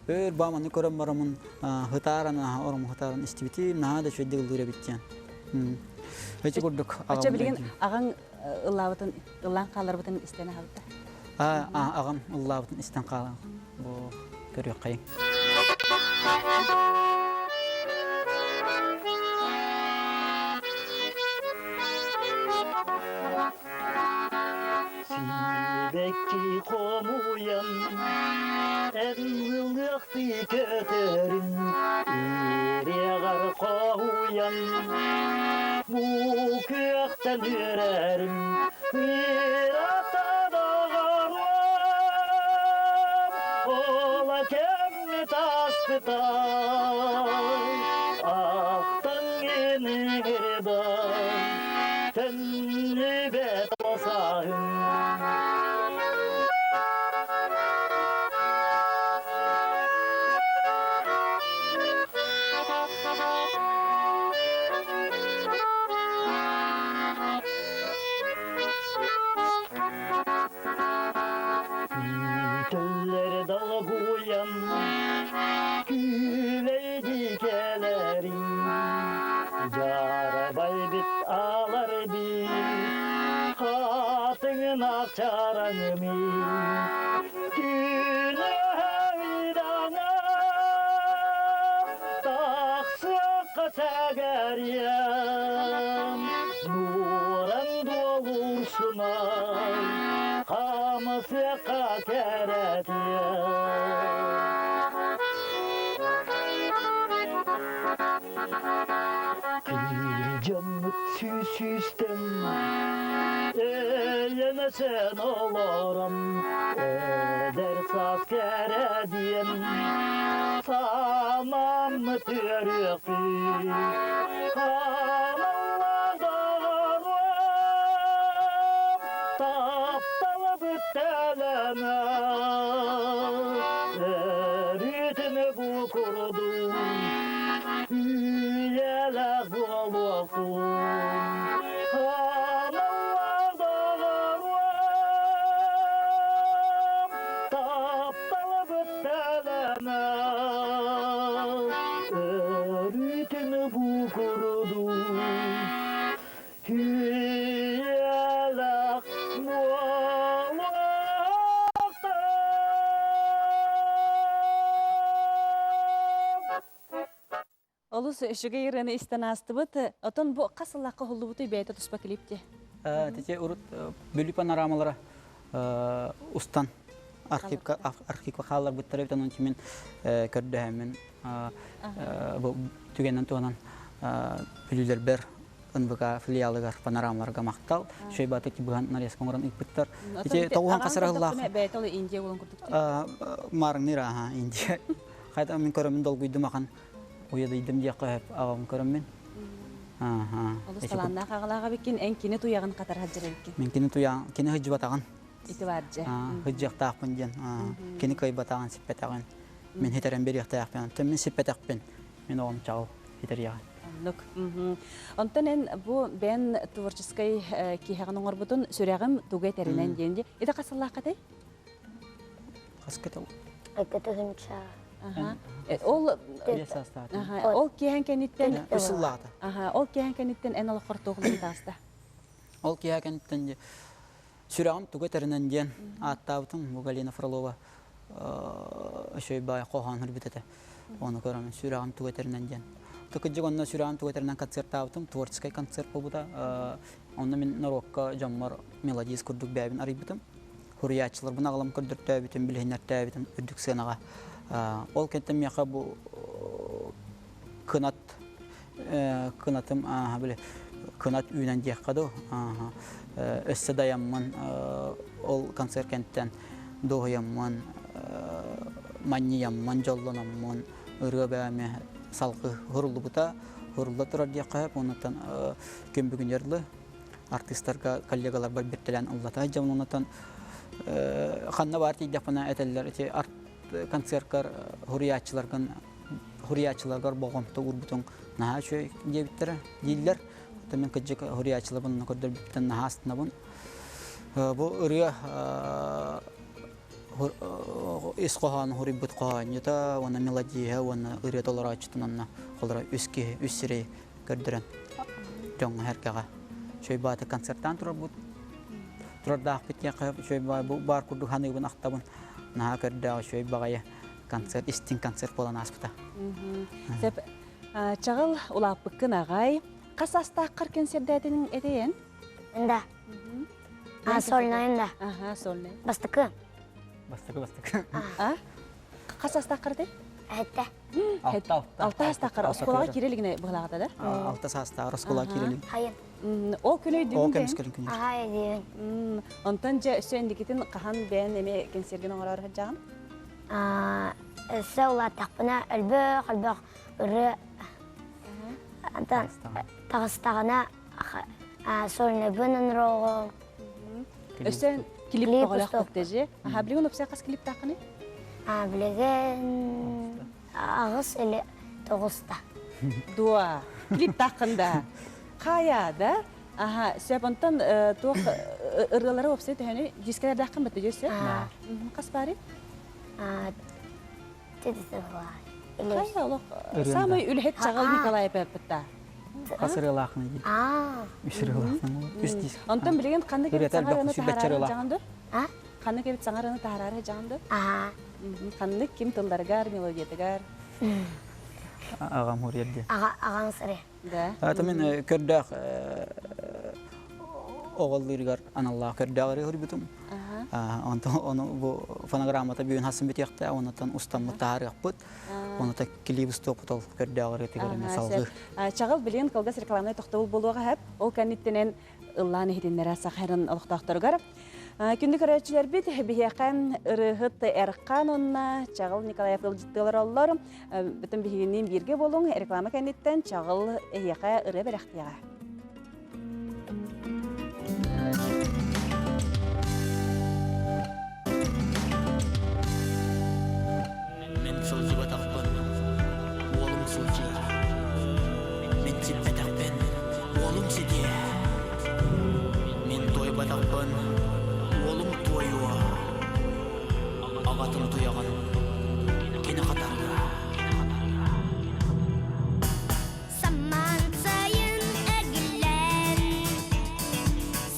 Speaker 11: өр баам аны көрөн барамын хытааран ором хытааран истибитим наһаа да үчүгэйдик ыллыыр эбит диэн. Эти курдук
Speaker 1: Оччо билигин аҕаҥ ыллаабытын ыллаан хааларбытын истэн аһабыта.
Speaker 11: Аҕам ыллаабытын истэн хаалан бу көрүөххэйиҥ.
Speaker 12: Сибэкки хомуйан, эн ылыахтыы көтөрүн, үөрэҕэр хоһуйан, бу күөхтэн үөрэрим, ыратан оҕоруом, ола кэммит ааспытай, ахтан гыныгырдан, төннүбэт сааһым. Күүтэллэр долгуйан, күүлэйди кэлэрин, дьаарабай бит алар бит, хатыҥын чараҥымын, күнүһү тахсыахха сэгэриэм, нууран дуолурсунан, хамсыахха кэрэтиэм. Кыырдьаммыт сүүс-сүүстэн эйэнэсэн олорон эдэр саас кэрэ диэн санааммыт үөрүөхпүт Аналлаах тапталыбыт тэлэнэ өрүүтүнү бу курдук үйэлээх буолуохтун Аналлаах тапталыбыт тэлэнэ өрүүтүнү бу курдук үйэлээх буолуохтун
Speaker 1: Олус үчүгэй ырыаны истэн аастыбыт. Отон бу хас сыллаахха уһуллубутуй бэйэтэ туспа клип дии.
Speaker 11: Тете урут Бүлүү панорамалара устан архивка архивка хаалларбыттара эбит онон мин көрдөһөммүн бу түгэнэн туһанан бүлүүлэрбэр НВК филиалыгар панорамаларга махтал. Үчүгэй бааты быһан нарезка оҥорон ыыппыттар. Ити тоҕуһан хасырахыллаах.
Speaker 1: Бэйэтэ ол Индия буолан курдук.
Speaker 11: Маарыҥныыр аха Индия. Хайда мин көрөммүн долгуйдум ахан. Уйадыйдым диэххэ сөп аҕам көрөммүн.
Speaker 1: Олус талааннаах аҕалаах эбиккин, эн кини туйаҕын хатар сылдьар эбиккин.
Speaker 11: Мин кини туйаҕын, кини сылдьыбатаҕын.
Speaker 1: Ити бар дьэ.
Speaker 11: Сылдьыахтаахпын диэн. Кини кыайбатаҕын, сиппэтэҕин. Мин хитэрэн биэриэхтээхпин. Онтон мин сиппэтэхпин. Мин оҕом чаҕыл хитэриэҕин.
Speaker 1: Оннук. Онтон эн бу бэйэн творческай киһэҕин оҥорбутун сүрэҕим тугу этэринэн диэн дии. Ити хас сыллааххытай?
Speaker 11: Хас кэтэ
Speaker 13: Икки
Speaker 1: Ол ол киэһэн кэнниттэн
Speaker 11: Үс сыллаата.
Speaker 1: Ол киэһэн кэнниттэн эн олоххор туох тааста?
Speaker 11: Ол киэһэ кэнниттэн сүрэҕим тугу этэринэн диэн ааттаабытым бу Галина Фролова өсөй баай хоһоон хөрбүт этэ. Ону көрөмүн сүрэҕим тугу этэринэн диэн. Тыкыдьык онно сүрэҕим тугу этэринэн концертаабытым, творческай концерт буолбута. Онно мин норуокка дьоммор мелодист курдук бэйэбин арыйбытым. Хуруйааччыларбын аҕалым көрдөртөөбүтүм, билиһиннэртээбитим үрдүк сыанаҕа. Ол кэнтэн миэхэ бу кынат кынатым били кынат үүнэн диэххэ дуу өссө дайаммын ол концерт кэнтэн дуоһуйаммын манньыйаммын дьоллономмун ырыа бэйэми салгыы хуруллубута хурулла турар диэххэ сөп оннуттан күн бүгүн дылы артыыстарга коллегаларбар биртэлээн ыллата дьон оннуттан ханна баар тиийдэхпинэ этэллэр ити арт концерткар хуруйааччыларгын хуруйааччыларгар болҕомто уурбутуҥ наһаа үчүгэй диэбиттэрэ дииллэр. Оттон мин кырдьык хуруйааччыларбын көрдөрбүттэн наһаа астынабын. Бу ырыа ис хоһоон хуруйбут хоһоонньута уонна мелодия уонна ырыа толорооччутун онно холоро үс киһи үс сирэй көрдөрөн дьоҥҥо эркэҕэ үчүгэй бааты концертаан турарбыт турардаахпыт диэххэ үчүгэй баар курдук саныыбын ахтабын наһаа көрдөөх үчүгэй баҕайы концерт истиҥ концерт буолан ааспыта.
Speaker 1: Сөп. Чаҕыл улааппыккын аҕай. Хас астааххар кэнсиэрдээтиниҥ этэйэн?
Speaker 13: Да. А, сольнайын да.
Speaker 1: Ага, сольнай.
Speaker 13: Бастакы.
Speaker 11: Бастакы, бастакы.
Speaker 1: А? Хас астааххар этэй?
Speaker 13: Әтте.
Speaker 11: Алта, алта.
Speaker 1: Алта астааххар оскуолаҕа киирэ илигинэ быһалаҕата да?
Speaker 11: Алта саастааҕар оскуолаҕа киирэ илик.
Speaker 13: Хайын.
Speaker 1: Ол күн өйдүүгүн
Speaker 11: Ол көмүскэлин күнү.
Speaker 13: Аха, өйдүүбүн.
Speaker 1: Онтон дьэ өссө индикитин хаһан бэйэн эмиэ кэнсиэргин оҥороор сылдьаҕын?
Speaker 13: Өссө улааттахпына өлбөх-өлбөх ырыа таҕыстаҕына сольнайбын оҥороҕум.
Speaker 1: Өссө клип тоҕолоох көттөжи. Аха, билигин опсай хас клиптааххыный?
Speaker 13: Билигин аҕыс или тоҕуста.
Speaker 1: Дуа, клиптааххын да. Хайа да? Аха, сөп онтон туох ырыалары опсай төһөнү дискэлэрдааххын бата дьөссө? Хас баары? Хайа олох самый үлэһит Чаҕыл Николаев эппитта.
Speaker 11: Хас ырыалаахын дии? Үс ырыалаахын. Үс диск.
Speaker 1: Онтон билигин ханнык эбит саҥарыны таһаарары дьаҕанды? Ханнык эбит саҥарыны таһаарары дьаҕанды? Ханнык ким тылларыгар, мелодиятыгар?
Speaker 11: Аҕам хуруйар диэн.
Speaker 13: Аҕаҥ сыры.
Speaker 1: Да.
Speaker 11: Это мен көрдөөх оҕоллуургар аналлаах көрдөөх ырыа хурбутум. Онтон ону бу фонограммата бүгүн хасын бүтүөхтэ, онутан устаммыт таһаарыахпыт. Онута клип устуоппут ол көрдөөх ырыатыгар эмэ салгыы.
Speaker 1: Чаҕыл билигин кылгас рекламнай тохтобул буолуоҕа хэп. Ол кэнниттэнэн ыллаан иһитиннэрэ Сахарын олохтоохторугар. Күндү көрөөччүлэрбит, биһиэхэ ырыаһыт Эрхан уонна Чаҕыл Николаев ыалдьыттыылар оллор. Бүтүн биһигинниин бииргэ буолуҥ, реклама кэнниттэн Чаҕыл эһиэхэ ырыа бэлэхтиэҕэ.
Speaker 14: Мин сылдьыбатахпын, уолум сылдьыа. Мин сиппэтэхпин, уолум ситиэ. Мин туойбатахпын, уолум туойуо. Аҕатын туйаҕын кини хатарыа.
Speaker 15: Самаан сайын эргиллэн,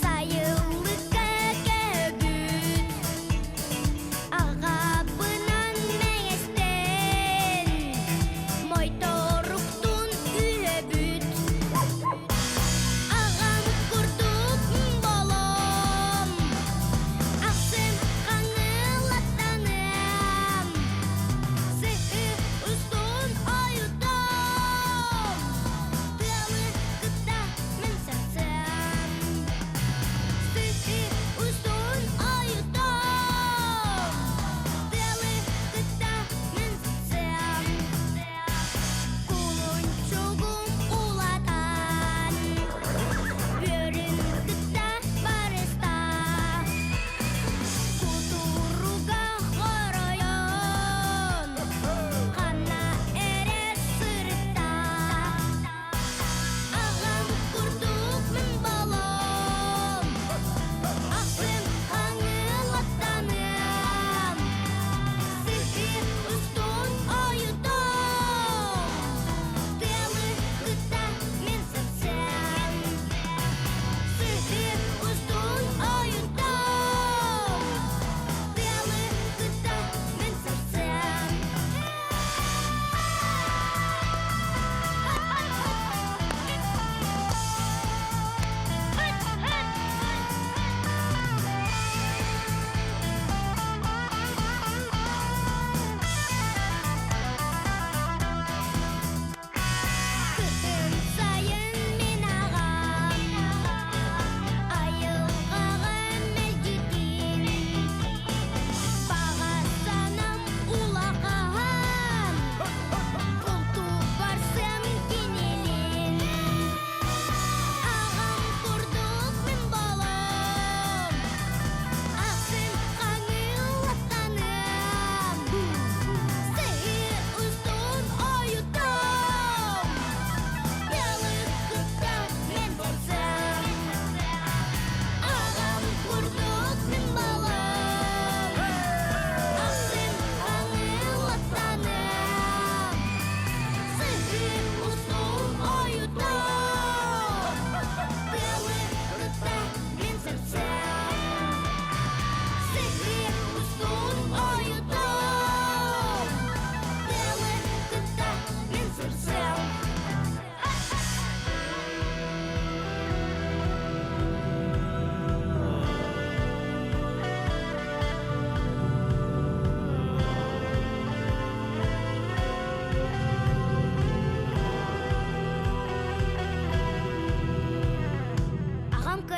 Speaker 15: сайылыкка көбүт, аҕабынан мэҥэстэн, мойторук.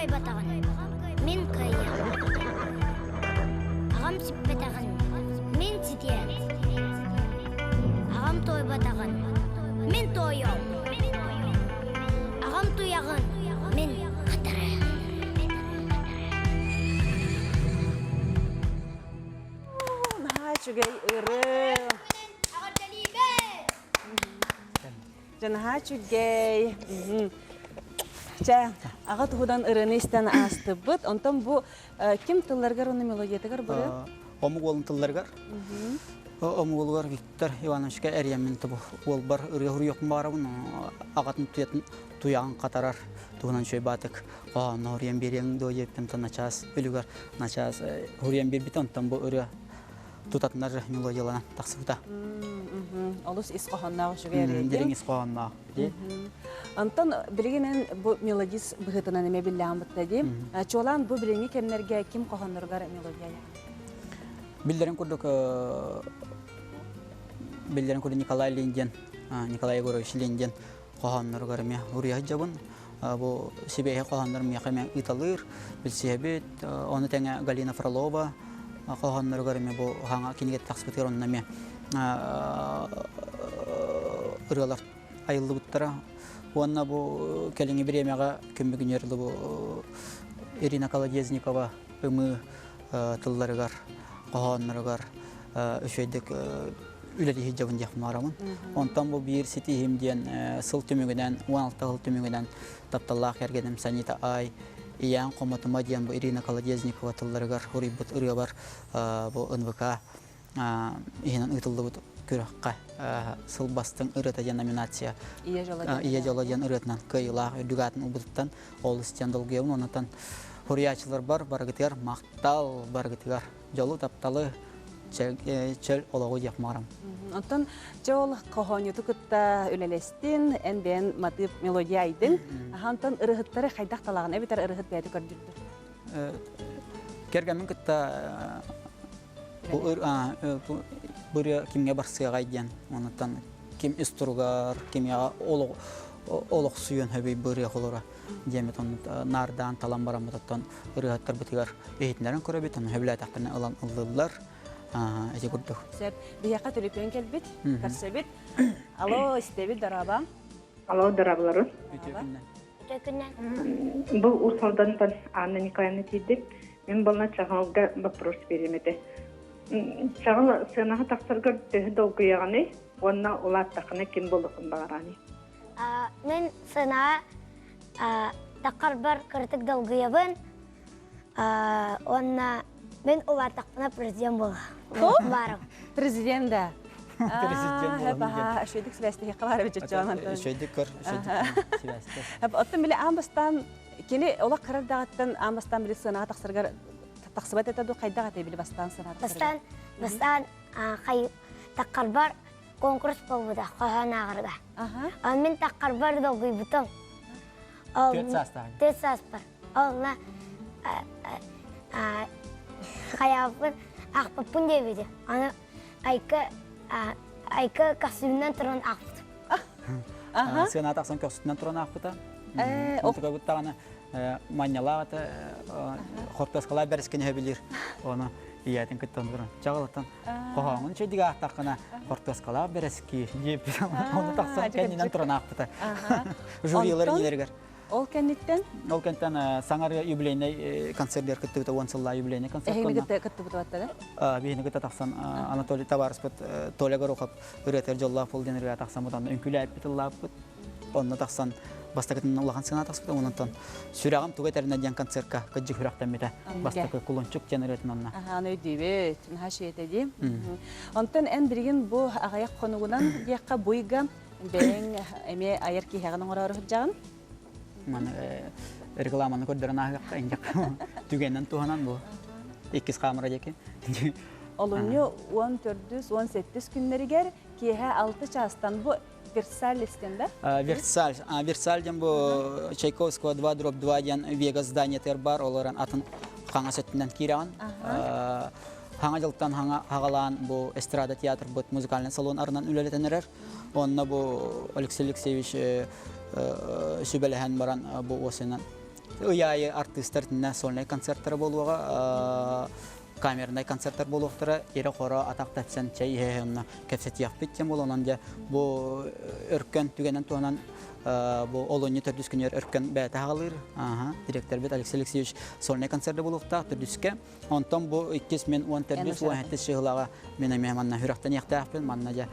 Speaker 15: кыайбатаҕын, мин кыайыам. Аҕам сиппэтэҕин, мин ситиэм. Аҕам туойбатаҕын, мин туойуом. Аҕам туйаҕын, мин хатарыам.
Speaker 1: Наһаа үчүгэй ырыа. Дьэ наһаа үчүгэй. Чэ, аҕа туһунан ырыаны истэн аастыбыт. Онтон бу ким тылларыгар уонна мелодиятыгар быры?
Speaker 11: Омук уолун тылларыгар. Омук уолугар Виктор Ивановичка эрийэммин тобу уолбар ырыа суруйуохпун баҕарабын. Аҕатын туйатын туйаҕын хатарар туһунан үчүгэй баатык хоһоонно суруйан биэриэҥ дуо диэбиппин начаас үлүгэр начаас суруйан биэрбитэ. Онтон бу ырыа тутатынар мелодияланан тахсыбыта.
Speaker 1: Олус ис хоһоонноох үчүгэй ырыа
Speaker 11: Дириҥ ис хоһоонноох.
Speaker 1: Онтон билигин эн бу мелодист быһыытынан эмэ биллэҕин бытта дии. Чуолаан бу билиҥҥи кэмнэргэ ким хоһоонноругар мелодия
Speaker 11: Биллэрин курдук биллэрин курдук Николай Линден, Николай Егорович Линден хоһоонноругар эмиэ уруйа сылдьабын. Бу сибиэһи хоһооннорум миэхэ эмиэ ыыталыыр, билсиһэбит. Ону тэҥэ Галина Фролова хоһоонноругар эмиэ бу хаҥа кинигэ тахсыбытыгар онно эмиэ ырыалар айыллыбыттара. Уонна бу кэлиҥҥи бириэмэҕэ күн бүгүнүгэр бу Ирина Колодезникова ымыы тылларыгар, хоһоонноругар үчүгэйдик үлэлии сылдьабын диэхпин баҕарабын. Онтон бу биир ситиһиим диэн сыл түмүгүнэн, 16 сыл түмүгүнэн тапталлаах кэргэним Санита Ай Ийээн хомотума диэн бу Ирина Колодезникова тылларыгар суруйбут ырыабар бу НВК иһинэн ыытыллыбыт күрэххэ сыл бастыҥ ырыата диэн номинация Ийэ дьоло диэн ырыатынан кыайыылаах үрдүк аатын ылбытыттан олус диэн долгуйабын. Онтон суруйааччыларбар барыгытыгар махтал, барыгытыгар дьолу, тапталы, чөл олоҕу диэх баҕарам.
Speaker 1: Оттон дьэ ол хоһоонньуту кытта үлэлэстин, эн бэйэн матыып мелодия айдыҥ. Аха, онтон ырыһыттары хайдах талаҕын эбэтэр ырыһыт бэйэтэ көрдүрдүр?
Speaker 11: Кэргэммин кытта бу ырыа кимҥэ барсыаҕай диэн, онуттан ким ис туругар, кимиэхэ олохсуйуон сөбүй бу ырыа холоро диэммит онно наардаан талан бараммыт оттон ырыаһыттарбытыгар иһитиннэрэн көрөбүт, ону сөбүлээтэхтэринэ ылан ыллыыллар. Ити курдук.
Speaker 1: Сөп. Биһиэхэ төлөпүөн кэлбит, көрсөбүт. Алло, истэбит, дорообо.
Speaker 16: Алло, дорооболорун.
Speaker 11: Үтүө күннэн.
Speaker 13: Үтүө күннэн.
Speaker 16: Бу Уус Алдантан Анна Николаевна тиийдим. Мин буолла Чаҕылга вопрос биэриэм этэ. Чаҕыл сыанаҕа тахсаргар төһө долгуйаҕыный уонна улааттаххына ким буолуоххун баҕараный?
Speaker 13: Мин сыанаҕа таххарбар кыратык долгуйабын уонна мин улааттахпына президент буолуом баарым.
Speaker 1: Президент да.
Speaker 11: Президент буолуом.
Speaker 1: Үчүгэйдик сибээстэһиэххэ баар эбит чоччоон.
Speaker 11: Үчүгэйдик көр, үчүгэйдик сибээстэс.
Speaker 1: Оттон били аан бастаан кини олох кыра эрдэҕиттэн аан бастаан били сыанаҕа тахсарыгар тахсыбат этэ дуу хайдах этэй били бастаан сыанаҕа
Speaker 13: Бастаан бастаан таххарбар конкурс буолбута хоһоон ааҕарга. Ол мин таххарбар долгуйбутум.
Speaker 11: Түөрт саастаах.
Speaker 13: Түөрт сааспар. Онно хайаабыппын аахпаппын диэбитим. Аны Айка Айка көхсүбүнэн туран аахпытым.
Speaker 11: Сыана тахсан көхсүтүнэн туран аахпыта. Онтукабыт даҕаны манньалаах этэ хортуоскалаах бэрискини сөбүлүүр. Ону ийэтин кытта туран чаҕылыттан хоһооҥун үчүгэйдик аахтаххына хортуоскалаах бэрэски диэбит. Ону тахсан кэннинэн туран аахпыта. Жюрилар инилэригэр.
Speaker 1: Ол кэнниттэн?
Speaker 11: Ол кэнниттэн саҥа юбилейнай концерт кыттыбыта уон сыллаах юбилейнай концерт.
Speaker 1: Эһигини кытта кыттыбыт баттара?
Speaker 11: Биһини кытта тахсан Анатолий табаарыспыт Толя Горохов ырыатыгар дьоллоох буол диэн ырыа тахсан онно үҥкүүлээппит ыллааппыт. Онно тахсан бастакытын улахан сыана тахсыбыт онон сүрэҕим тугу этэринэ диэн концертка кыдьык сүрэхтэммитэ. Бастакы кулунчук диэн ырыатын онно.
Speaker 1: Аха, аны өйдүүбүт. Наһаа үчүгэй дии. Онтон эн билигин бу аҕыйах хонугунан диэххэ буйга бэйэҥ эмиэ айар киһиэҕин оҥороору сылдьаҕын.
Speaker 11: Маны рекламаны көрдөрөн ааһыахха инжак түгэннэн туһанан бу иккис камера диэки.
Speaker 1: Олунньу 14 17 күннэригэр киэһэ 6 чаастан бу Версаль истэн да?
Speaker 11: Версаль. Версаль диэн бу Чайковского 2 дробь 2 диэн Вегас зданиетыгар бар, олорон атын хаҥас өттүнэн киирэҕин. Хаҥа дьылтан хаҥа хаҕалаан бу эстрада театрбыт музыкальный салон арынан үлэлэтэн эрэр. Онно бу Алексей Алексеевич сүбэлэһэн баран бу осенан. Ый аайы артыыстар итиннэ сольнай концерттара буолуоҕа, камернай концерттар буолуохтара, ирэ-хоро атах тэпсэн чэй иһэ онно кэпсэтиэхпит диэн буолан, онон дьэ бу өркөн түгэнэн туһанан бу олунньу төрдүс күнүгэр өркөн бэйэтэ аҕалыыр. Директорбит Алексей Алексеевич сольнай концерт буолуохтаах төрдүскэ. Онтон бу иккис мин уон төрдүс уон сэттис сыһылаҕа мин эмиэ манна сүрэхтэниэхтээхпин. Манна дьэ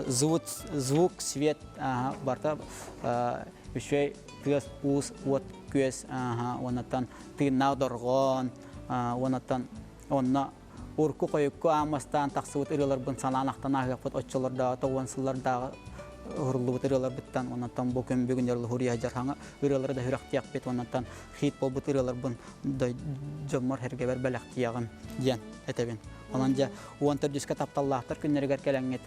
Speaker 11: звук, звук, свет барыта үчүгэй тыас, уус, уот, күөс уоннаттан тыыннаах дорҕоон уоннаттан онно урукку хойукку аан тахсыбыт ырыаларбын санаан ахтан ааһыахпыт оччолордооҕу тоҕуон сыллардааҕы уһуруллубут ырыаларбыттан оннуттан бу күн бүгүн уһуруйа дьархаҥа ырыалары да сүрэхтиэхпит оннуттан хит буолбут ырыаларбын дьоммор сэргэбэр бэлэхтиэҕим диэн этэбин. Онон дьэ уон төрдүскэ тапталлаахтар күннэригэр кэлэҥҥит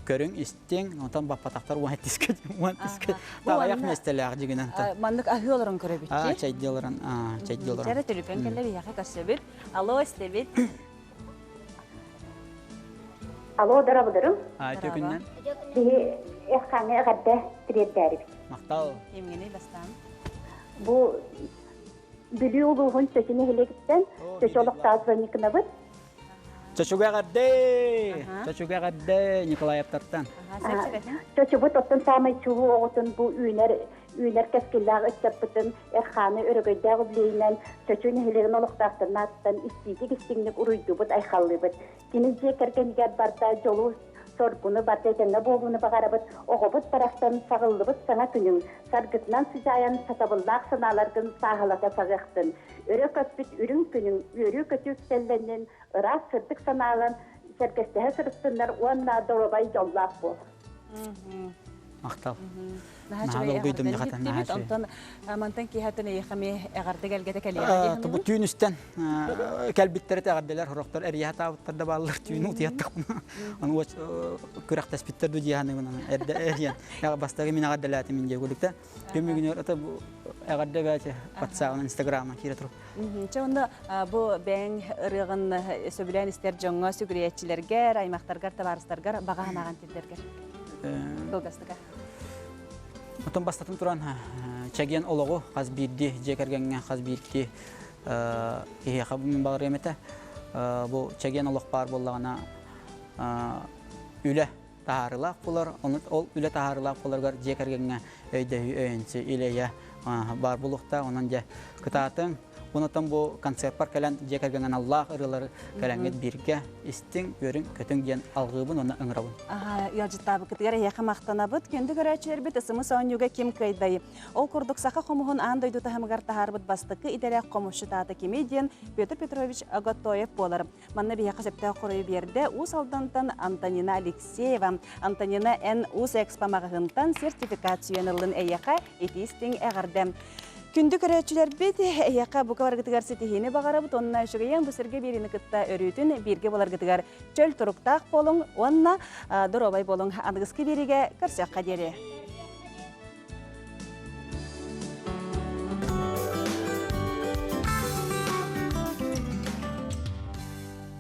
Speaker 11: көрүҥ, истиҥ, онтон баппатахтар уон тискэ уон тискэ таҕайах миэстэлээх дьигинэн.
Speaker 1: Маннык аһыы олорон көрөбүт
Speaker 11: дии. Чэйдии олорон, чэйдии олорон.
Speaker 1: Чэрэ төлөпүөн кэллэ биһиэхэ көрсөбүт. Алло, истэбит.
Speaker 17: Алло, дорабыларым.
Speaker 11: Үтүө күннэн.
Speaker 17: Биһи эххаҥҥа эҕэрдэ тириэрдээрибит.
Speaker 11: Махтал.
Speaker 1: Кимҥиний бастаан?
Speaker 17: Бу Бүлүү улууһун Чөчү нэһилиэгиттэн Чөчү олохтоох Звонникинабыт.
Speaker 11: Чочуга эҕэрдэ! Чочуга эҕэрдэ Николаевтартан.
Speaker 17: Чочубут оттон саамай чулуу оҕотун бу үүнэр үүнэр кэскиллээх ыччаппытын Эрхааны өрөгөйдөөх үбүлүөйүнэн Чочу нэһилиэгин олохтоохторун ааттан истиитик-истиҥник уруйдуубут, айхаллыыбыт. Кини дьиэ кэргэнигэр барда дьолу соргуну барда этэҥҥэ буолууну баҕарабыт. Оҕобут барахсан саҕыллыбыт саҥа күнүҥ саргытынан сыдьаайан сатабыллаах санааларгын сааһылата саҕыахтын. Өрө көппүт үрүҥ күнүҥ үөрүү-көтүү үктэллэннин, ыраас сырдык санаалан сэргэстэһэ сырыттыннар уонна доруобай дьоллоох буол.
Speaker 11: Махтал.
Speaker 1: Наһаа долгуйдум дьахатан наһаа Онтон мантан киэһэтин эйиэхэ эмиэ эҕэрдэ кэлгэтэ кэлиэҕэ
Speaker 11: Бу түүн үстэн кэлбиттэр эҕэрдэлэр сорохтор эрийэ сатаабыттар да бааллар түүн утуйаттахпына ону күрэхтэспиттэр ду дии саныыбын эрдэ эрийэн бастакы мин эҕэрдэлээтим мин диэкулукта Түмүгүнэр ата эҕэрдэ бээти ватсабынан инстаграмынан киирэ туруп.
Speaker 1: Чэ онно бу бэйэҥ ырыаҕын сөбүлээн истэр дьоҥҥо сүгүрүйээччилэргэр, аймахтаргар, табаарыстаргар баҕа санааҕын тиэрдэргэр. Кылгастыка.
Speaker 11: Отон бастатан туран чэгиэн олоҕу хас биирдии дьиэ кэргэҥҥэ хас биирдии киһиэхэ баҕарыам этэ. Бу чэгиэн олох баар буоллаҕына үлэ таһаарыылаах буолар. Ол үлэ таһаарыылаах буоларыгар дьиэ кэргэҥҥэ өйдөһүү, өйөнсүү, ил-эйэ баар буолуохтаах. Онон дьэ кытаатыҥ. Онтон бу концертпар кэлэн дьиэ кэргэҥҥэ аналлаах ырыалары кэлэҥҥит бииргэ истиҥ, үөрүҥ, көтүҥ диэн алҕыыбын уонна ыҥырабын.
Speaker 1: Ыалдьыттаабыккытыгар эһиэхэ махтанабыт. Күндү көрөөччүлэрбит ысымыс оонньууга ким кыайдай? Ол курдук саха хомуһун аан дойду таһымыгар таһаарбыт бастакы идэлээх хомусчут аата кимий диэн Петр Петрович Оготоев буолар. Манна биһиэхэ сөптөөх хоруйу биэрдэ Уус Алдантан Антонина Алексеева. Антонина, эн Уус Экспо маҕаһыынтан сертификат сүүйэн ыллын эйиэхэ итии-истиҥ эҕэрдэ. Күндү көрөөччүлэрбит, эһиэхэ бука баргытыгар ситиһиини баҕарабыт уонна үчүгэйэн бу сиргэ биэриини кытта өрүүтүн бииргэ буоларгытыгар чөл туруктаах буолуҥ уонна доруобай буолуҥ. Аныгыскы биэриигэ көрсүөххэ диэри.